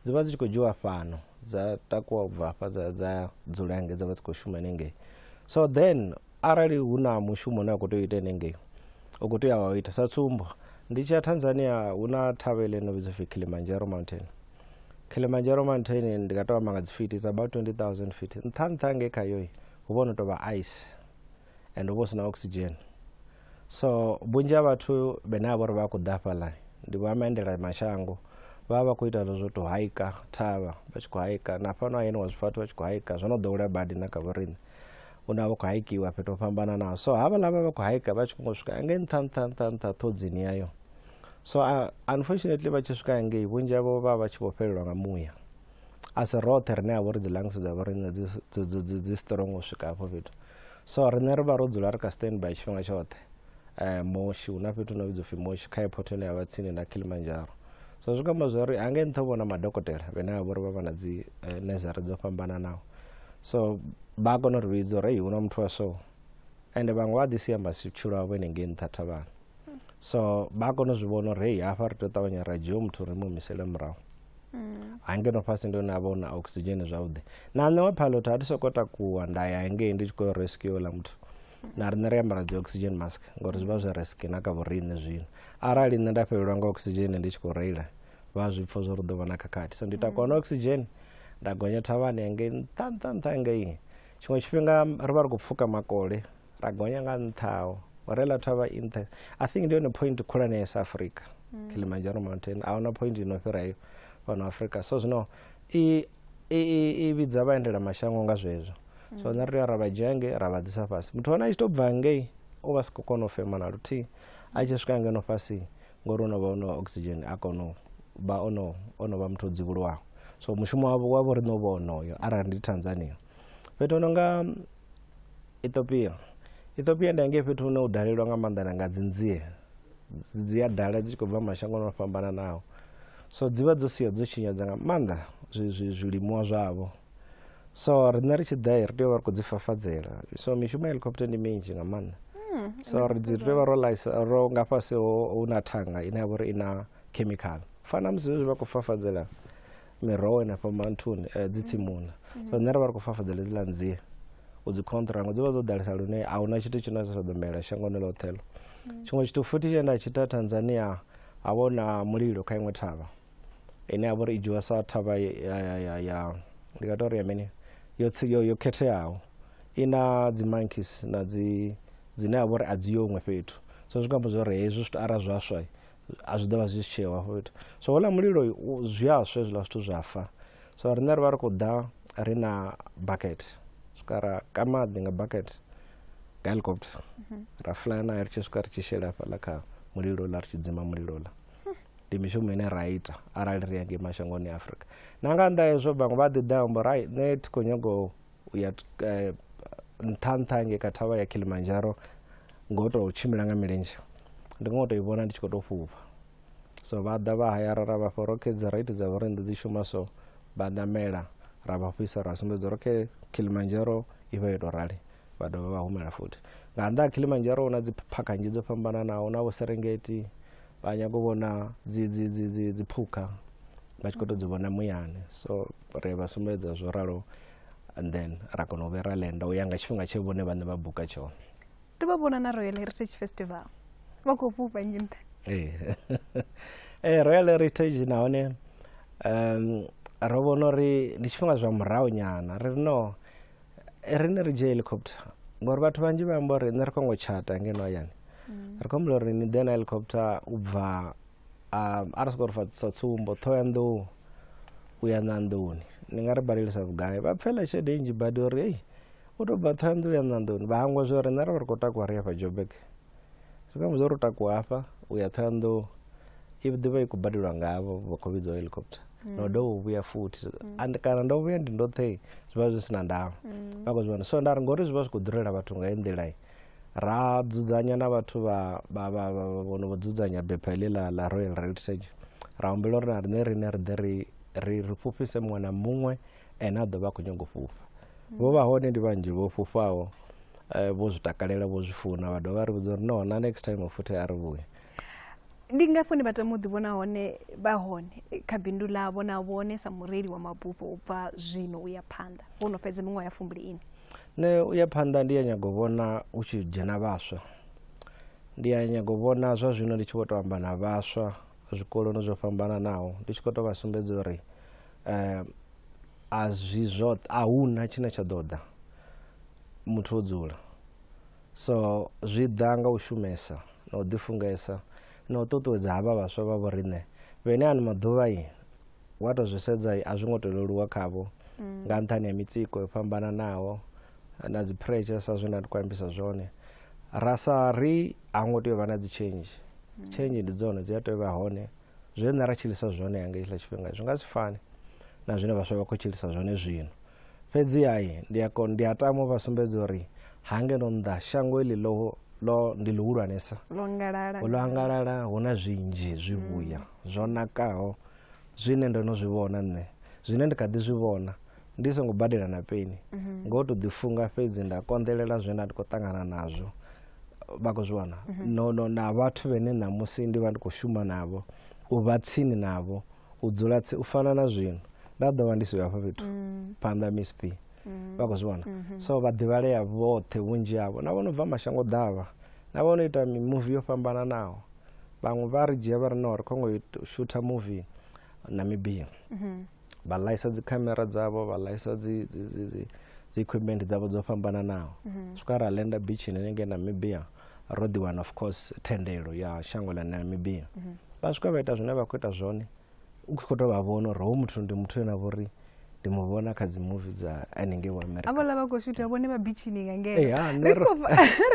dzi vha dzi tshi khou dzhiwa fhano dza takuwa u bva hafha dza dzula hangei, dza vha dzi khou shuma hanengei. So then arali hu na mushumo une wa khou tea u ita hanengei, u khou tea wa ita. Sa tsumbo, ndi tshi ya Tanzania hu na thavha ile ino vhidzwa upfi Kilimanjaro Mountain. Kilimanjaro Mountain ndi nga tou amba nga dzi feet, it's about 20,000 feet. Nṱha nṱha ngei khayo hu vha ho no tou vha ice and hu vha hu sina oxygen. So vhunzhi ha vhathu vhane vha vha uri vha khou ḓa hafhaḽa ndi vha maendela mashango, vha vha khou ita zwo tou haika thavha, vha tshi khou haika na fhano hayani wa zwi pfa vhathu vha tshi khou haika, zwo no ḓowelea badi na kha vho riṋe, hune ha vha khou haikiwa fhethu ho fhambananaho. So havhaḽa vha vha khou haika vha tshi khou swika ngei nṱha nṱha nṱha nṱha ṱhodzini yayo. So unfortunately vha tshi swika ngei vhunzhi havho vha vha tshi vho fhelelwa nga muya. A si roṱhe rine ha vha uri dzi lungs dza vho riṋe dzi strong u swika hafho fhethu. So riṋe ri vha ro dzula ri kha standby tshifhinga tshoṱhe. Moshi, hu na fhethu no vhidzwa upfi Moshi kha airport ine ya vha tsini na Kilimanjaro. So zwi khou amba zwa uri hangei nṱha u vhona madokotela vhane vha vha uri vha vha na dzi nursery dzo fhambananaho. So vha kona uri vhidza uri hu na muthu wa so, ende vhaṅwe vha ḓi sia matshilo avho henengei nṱha thavhani. So vha kona u zwi vhona uri hei hafha ri tea u ṱavhanya ra dzhia muthu ri mu humisele murahu. Hangeno fhasi ndi hune ha vha hu na oxygen zwavhuḓi. Na nṋe wa pilot a thi soko takuwa nda ya hangei ndi tshi khou rescue houḽa muthu. Na riṋe ri ambara dzi oxygen mask ngori zwi vha zwi risk na kha vhoriṋe zwino. Arali nṋe nda fhelelwa nga oxygen ndi tshi khou reila vha zwi pfha zwo ri ḓo vha na khakhathi. So ndi takuwa na oxygen nda gonya thavhani hangei nṱha nṱha nṱha hangei. Tshiṅwe tshifhinga ri vha ri khou pfuka makole ra gonya nga nṱhaho ngori heiḽa thavha i nṱha. I think ndi yone point khulwanesa Africa, Kilimanjaro Mountain. A huna point ino fhira heyo fhano Africa. So zwino i vhidza vhaendela mashango nga zwezwo. So nṋe ri ra vha dzhia ngei ra vha ḓisa fhasi. Muthu ane a tshi to bva ngei u vha si khou kona u fema na luthihi, a tshi swika ngeno fhasi ngori o no vha o no oxygen a kona u vha ono vha muthu o dzivhuluwaho. So mushumo wavho wa vho riṋe u vha onoyo arali ndi Tanzania. Fhethu ho nonga Ethiopia. Ethiopia ndi hangei fhethu hune u dalelwa nga maanḓa na nga dzi nzie. Dzi a dala dzi tshi khou bva mashangoni o fhambananaho. So dzi vha dzo sia dzo tshinyadza nga maanḓa zwilimiwa zwavho. So riṋe ri tshi ḓa ri tea u vha ri khou dzi fafadzela. So mishumo ya helicopter ndi minzhi nga maanḓa. So ri dzi tea u vha ro ḽaisa ro nga fhasi hu na thanga ine ya vha uri i na chemical. Fana musi zwezwi vha khou fafadzela miroho henefha manthuni dzi tsimuni. So nṋe ri vha ri khou fafadzela hedziḽa nzie u dzi control dzi vha dzo ḓalesa lune a huna tshithu tshine tsha ḓo mela shangoni ḽoṱhe ḽo. Tshiṅwe tshithu futhi tshe nda tshi ita Tanzania ha vha hu na mulilo kha iṅwe thavha ine ya vha uri i dzhiwa sa thavha ya ndi nga tou ri ya mini yo khetheaho. I na dzi monkeys na dzi dzine ha vha uri a dzi yo huṅwe fhethu. So zwi nga amba zwa uri hezwi zwithu arali zwa swa a zwi ḓo vha zwi si tsheho hafho fhethu. So houḽa mulilo zwi a swa hezwiḽa zwithu zwa fa. So riṋe ri vha ri khou ḓa ri na bucket, swika ra ka maḓi nga bucket nga helicopter ra fly nayo ri tshi swika ri tshi shela hafhaḽa kha mulilo uḽa ri tshi dzima mulilo uḽa. Ndi mishumo ine ra ita arali ri hangei mashangoni a Afrika. Na nga nnḓa hezwo vhaṅwe vha ḓi ḓa amba uri hai nṋe thi khou nyaga u ya nṱha nṱha hangei kha thavha ya Kilimanjaro ngo tou tshimbila nga milenzhe, ndi ngo tou i vhona ndi tshi khou tou fhufha. So vha ḓa vha hayara ra vha fha uri okay dzi rate dza vhoriṋe dzi shuma so, vha ṋamela ra vha fhisa ra sumbedza uri okay Kilimanjaro i vha yo tou rali, vha dovha vha humela futhi. Nga nnḓa ha Kilimanjaro hu na dzi phakha nnzhi dzo fhambananaho, na vho Serengeti vha nyaga u vhona dzi phukha vha tshi khou tou dzi vhona muyani. So ri vha sumbedza zwo ralo and then ra kona u vhuya ra lenda u ya nga tshifhinga tshe vhone vhaṋe vha buka tshone. Ndi vha vhona na Royal Heritage Festival vha khou fhufha nnyi nṱha. Ee, Royal Heritage nahone ro vhona uri ndi tshifhinga zwa murahu nyana ri no riṋe ri dzhie helicopter ngori vhathu vhanzhi vha amba uri nṋe ri khou ngo tshata ngeno hayani. Ri khou humbula uri ni ḓe na helicopter u bva a ri sokou ri fa sa tsumbo Ṱhohoyanḓou u ya Ṋanḓoni ni nga ri badelisa vhugai? Vha pfela tshelede nnzhi badi uri hei u tou bva Ṱhohoyanḓou u ya Ṋanḓoni vha hangwa zwa uri nṋe ri vha ri khou takuwa ri hafha Joburg. Zwi khou amba zwa uri u takuwa hafha u ya Ṱhohoyanḓou i ḓi vha i khou badelwa ngavho vha khou vhidziwa helicopter. Na u dovha u vhuya futhi and kana ndo vhuya ndi ndoṱhe zwi vha zwi si na ndavha. Vha khou zwi vhona. So nda ri ngori zwi vha zwi khou ḓurela vhathu nga heyi nḓila ra dzudzanya na vhathu vha vho no dzudzanya bepha heḽi ḽa Royal Heritage ra humbela uri na riṋe riṋe ri ḓe ri fhufhise muṅwe na muṅwe ene a ḓo vha a khou nyanga u fhufha. Vho vha hone ndi vhanzhi vho fhufhaho vho zwi takalela vho zwi funa vha dovha ri vhudza uri no na next time futhi a ri vhuye. Ndi ngafho ni vha tama u ḓi vhona hone vha hone kha bindu ḽavho na vhone sa mureili wa mabufho u bva zwino u ya phanḓa vho no fhedza miṅwaha ya 24? Nṋe u ya phanḓa ndi a nyaga u vhona hu tshi dzhena vhaswa. Ndi a nyaga u vhona zwa zwino ndi tshi vho tou amba na vhaswa zwikoloni zwo fhambananaho ndi tshi khou tou vha sumbedza uri a zwi zwoṱhe a huna tshine tsha ḓo ḓa muthu o dzula. So zwi ḓa nga u shumesa na u ḓifungesa na u ṱuṱuwedza havha vhaswa vha vho riṋe vhene ano maḓuvha wa tou zwi sedza a zwi ngo tou leluwa khavho nga nṱhani ha mitsiko yo fhambananaho na dzi pressure sa zwine nda khou ambisa zwone. Ra sa ri a ngo tea u vha na dzi change. Change ndi dzone dzi a tea u vha hone. Zwe nṋe ra tshilisa zwone hangei hetshiḽa tshifhinga zwi nga si fane na zwine vhaswa vha khou tshilisa zwone zwino. Fhedzi hai ndi a tama u vha sumbedza uri hangeno nnḓa shango iḽi ḽo ndi ḽihulwanesa. Ḽo angalala hu na zwinzhi zwivhuya zwo nakaho zwine ndo no zwi vhona nṋe zwine ndi kha ḓi zwi vhona Ndi songo badela na peni, ngo to ḓi funga fhedzi nda konḓelela zwe nda ndi khou ṱangana nazwo. Vha khou zwi vhona no no na vhathu vhene ṋamusi ndi vha ndi khou shuma navho, u vha tsini navho, u dzula tsi u fana na zwino nda ḓo vha ndi siho hafha fhethu phanḓa Miss P. Vha khou zwi vhona, so vha ḓivhalea vhoṱhe vhunzhi havho, na vho no bva mashango ḓavha, na vho no ita mimuvi yo fhambananaho. Vhaṅwe vha ri dzhia vha ri no ri khou ngo shutha movie Namibia, vha ḽaisa dzi khamera dzavho, vha ḽaisa dzi dzi dzi dzi dzi equipment dzavho dzo fhambananaho, swika ra lenda beachini hanengei Namibia. Ro ḓi wana of course thendelo ya shango ḽa Namibia, vha swika vha ita zwine vha khou ita zwone. U khou tou vha vhona uri hoyu muthu ndi muthu ane a vha uri ndi mu vhona kha dzi movie dza hanengei wa America. Havhaḽa vha khou shutha vhone vha beachini nga ngeno. Ee, ha, ri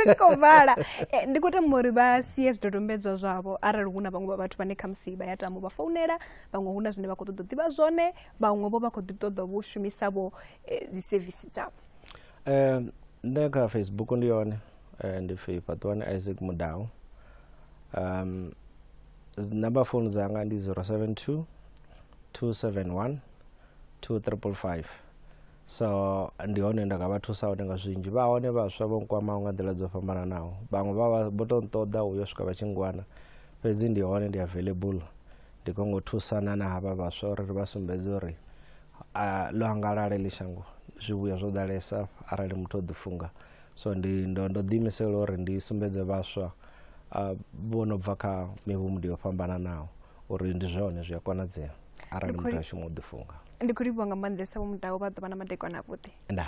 tshi khou vala, ndi khou tama uri vha sie zwidodombedzwa zwavho arali hu na vhaṅwe vha vhathu vhane khamusi vha ya tama u vha founela, vhaṅwe hu na zwine vha khou ṱoḓa u ḓivha zwone, vhaṅwe vho vha khou ḓi ṱoḓa vho shumisa vho dzi service dzavho. Nṋe kha Facebook ndi yone, ndi pfi Fhaṱuwani Isaac Mudau. Number phone dzanga ndi 072 271 2555. So ndi hone nda nga vha thusa hone nga zwinzhi. Vha hone vhaswa vho nkwamaho nga nḓila dzo fhambananaho, vhaṅwe vha vho to nṱoḓa uyo swika vha tshi ngwana, fhedzi ndi hone, ndi available, ndi khou ngo thusana na havha vhaswa uri ri vha sumbedze uri ḽo angalale ḽi shango, zwivhuya zwo ḓalesa arali muthu o ḓifunga. So ndi ndo ndo ḓiimisela uri ndi sumbedze vhaswa vho no bva kha mivhundu yo fhambananaho uri ndi zwone zwi a konadzea arali muthu a shuma u ḓifunga. Ndi khou livhuwa nga maanḓesa Vho Mudau, vha ḓo vha na madekwana avhuḓi. Nda.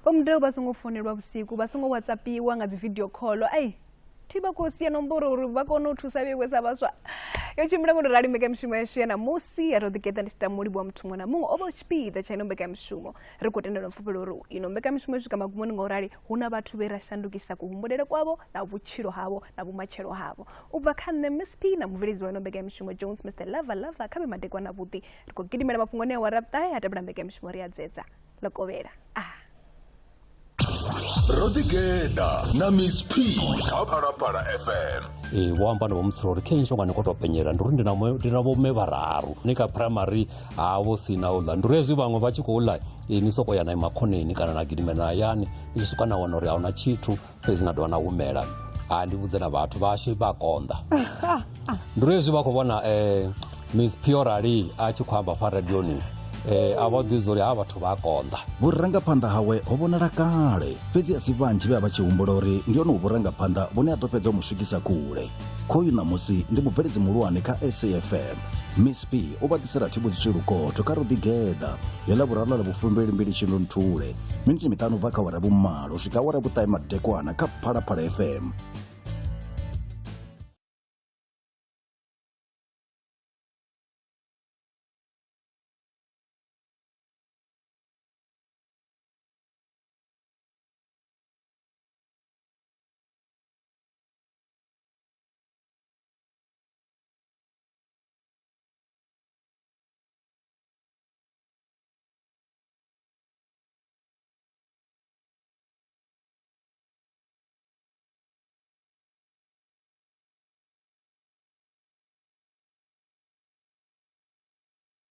Vho Mudau vha songo founelwa vhusiku, vha songo whatsappiwa nga dzi video call. Ai thi vha khou sia nomboro uri vha kone u thusa vheiwe sa vhaswa. Yo tshimbila ngo to rali mbekanyamushumo yashu ya ṋamusi. Ro ḓigeḓa ndi tshi tama u livhuwa muthu muṅwe na muṅwe o vha u tshipiḓa tsha ino mbekanyamushumo. Ri khou tendela pfufhelo uri ino mbekanyamushumo i swika magumoni nga u rali hu na vhathu vhe ra shandukisa kuhumbulele kwavho na vhutshilo havho na vhumatshelo havho. U bva kha nṋe Miss P na mubveledzi wa ino mbekanyamushumo Jones Mr Lover Lover, kha vhe madekwana avhuḓi. Ri khou gidimela mafhungoni a awara vhuṱahe ha tevhela mbekanyamushumo ri a dzedza ḽo kovhela. Ro ḓigeḓa na Miss P kha Phalaphala FM. Ee, vho amba na vho mutsila uri khe mishonga ni khou tou penyela, ndi uri ndi na ndi na vhomme vhararu ni kha primary havho sina u ḽa, ndi uri hezwi vhaṅwe vha tshi khou ḽa ni soko ya na makhoneni kana na gidimela hayani ni tshi swika na wana uri ahuna tshithu, fhedzi na dovha na humela. Ha ndi vhudze na vhathu vhashu vha konḓa, ndi uri hezwi vha khou vhona Miss P o rali a tshi khou amba fha radioni, a vha ḓivhi uri ha vhathu vha konḓa. Vhurangaphanḓa hawe ho vhonala kale, fhedzi a si vhanzhi vhe a vha tshi humbula uri ndi honohu vhurangaphanḓa vhune ha ḓo fhedza u mu swikisa kule. Khoyu ṋamusi ndi mubveledzi muhulwane kha SAFM. Miss P u vha ḓisela thivhudziswi lukotho kha Ro Ḓigeḓa ya Ḽavhuraru ḽa ḽa 22 Shundunthule, miniti miṱanu bva kha awara vhumalo u swika awara vhuṱahe madekwana kha Phalaphala FM.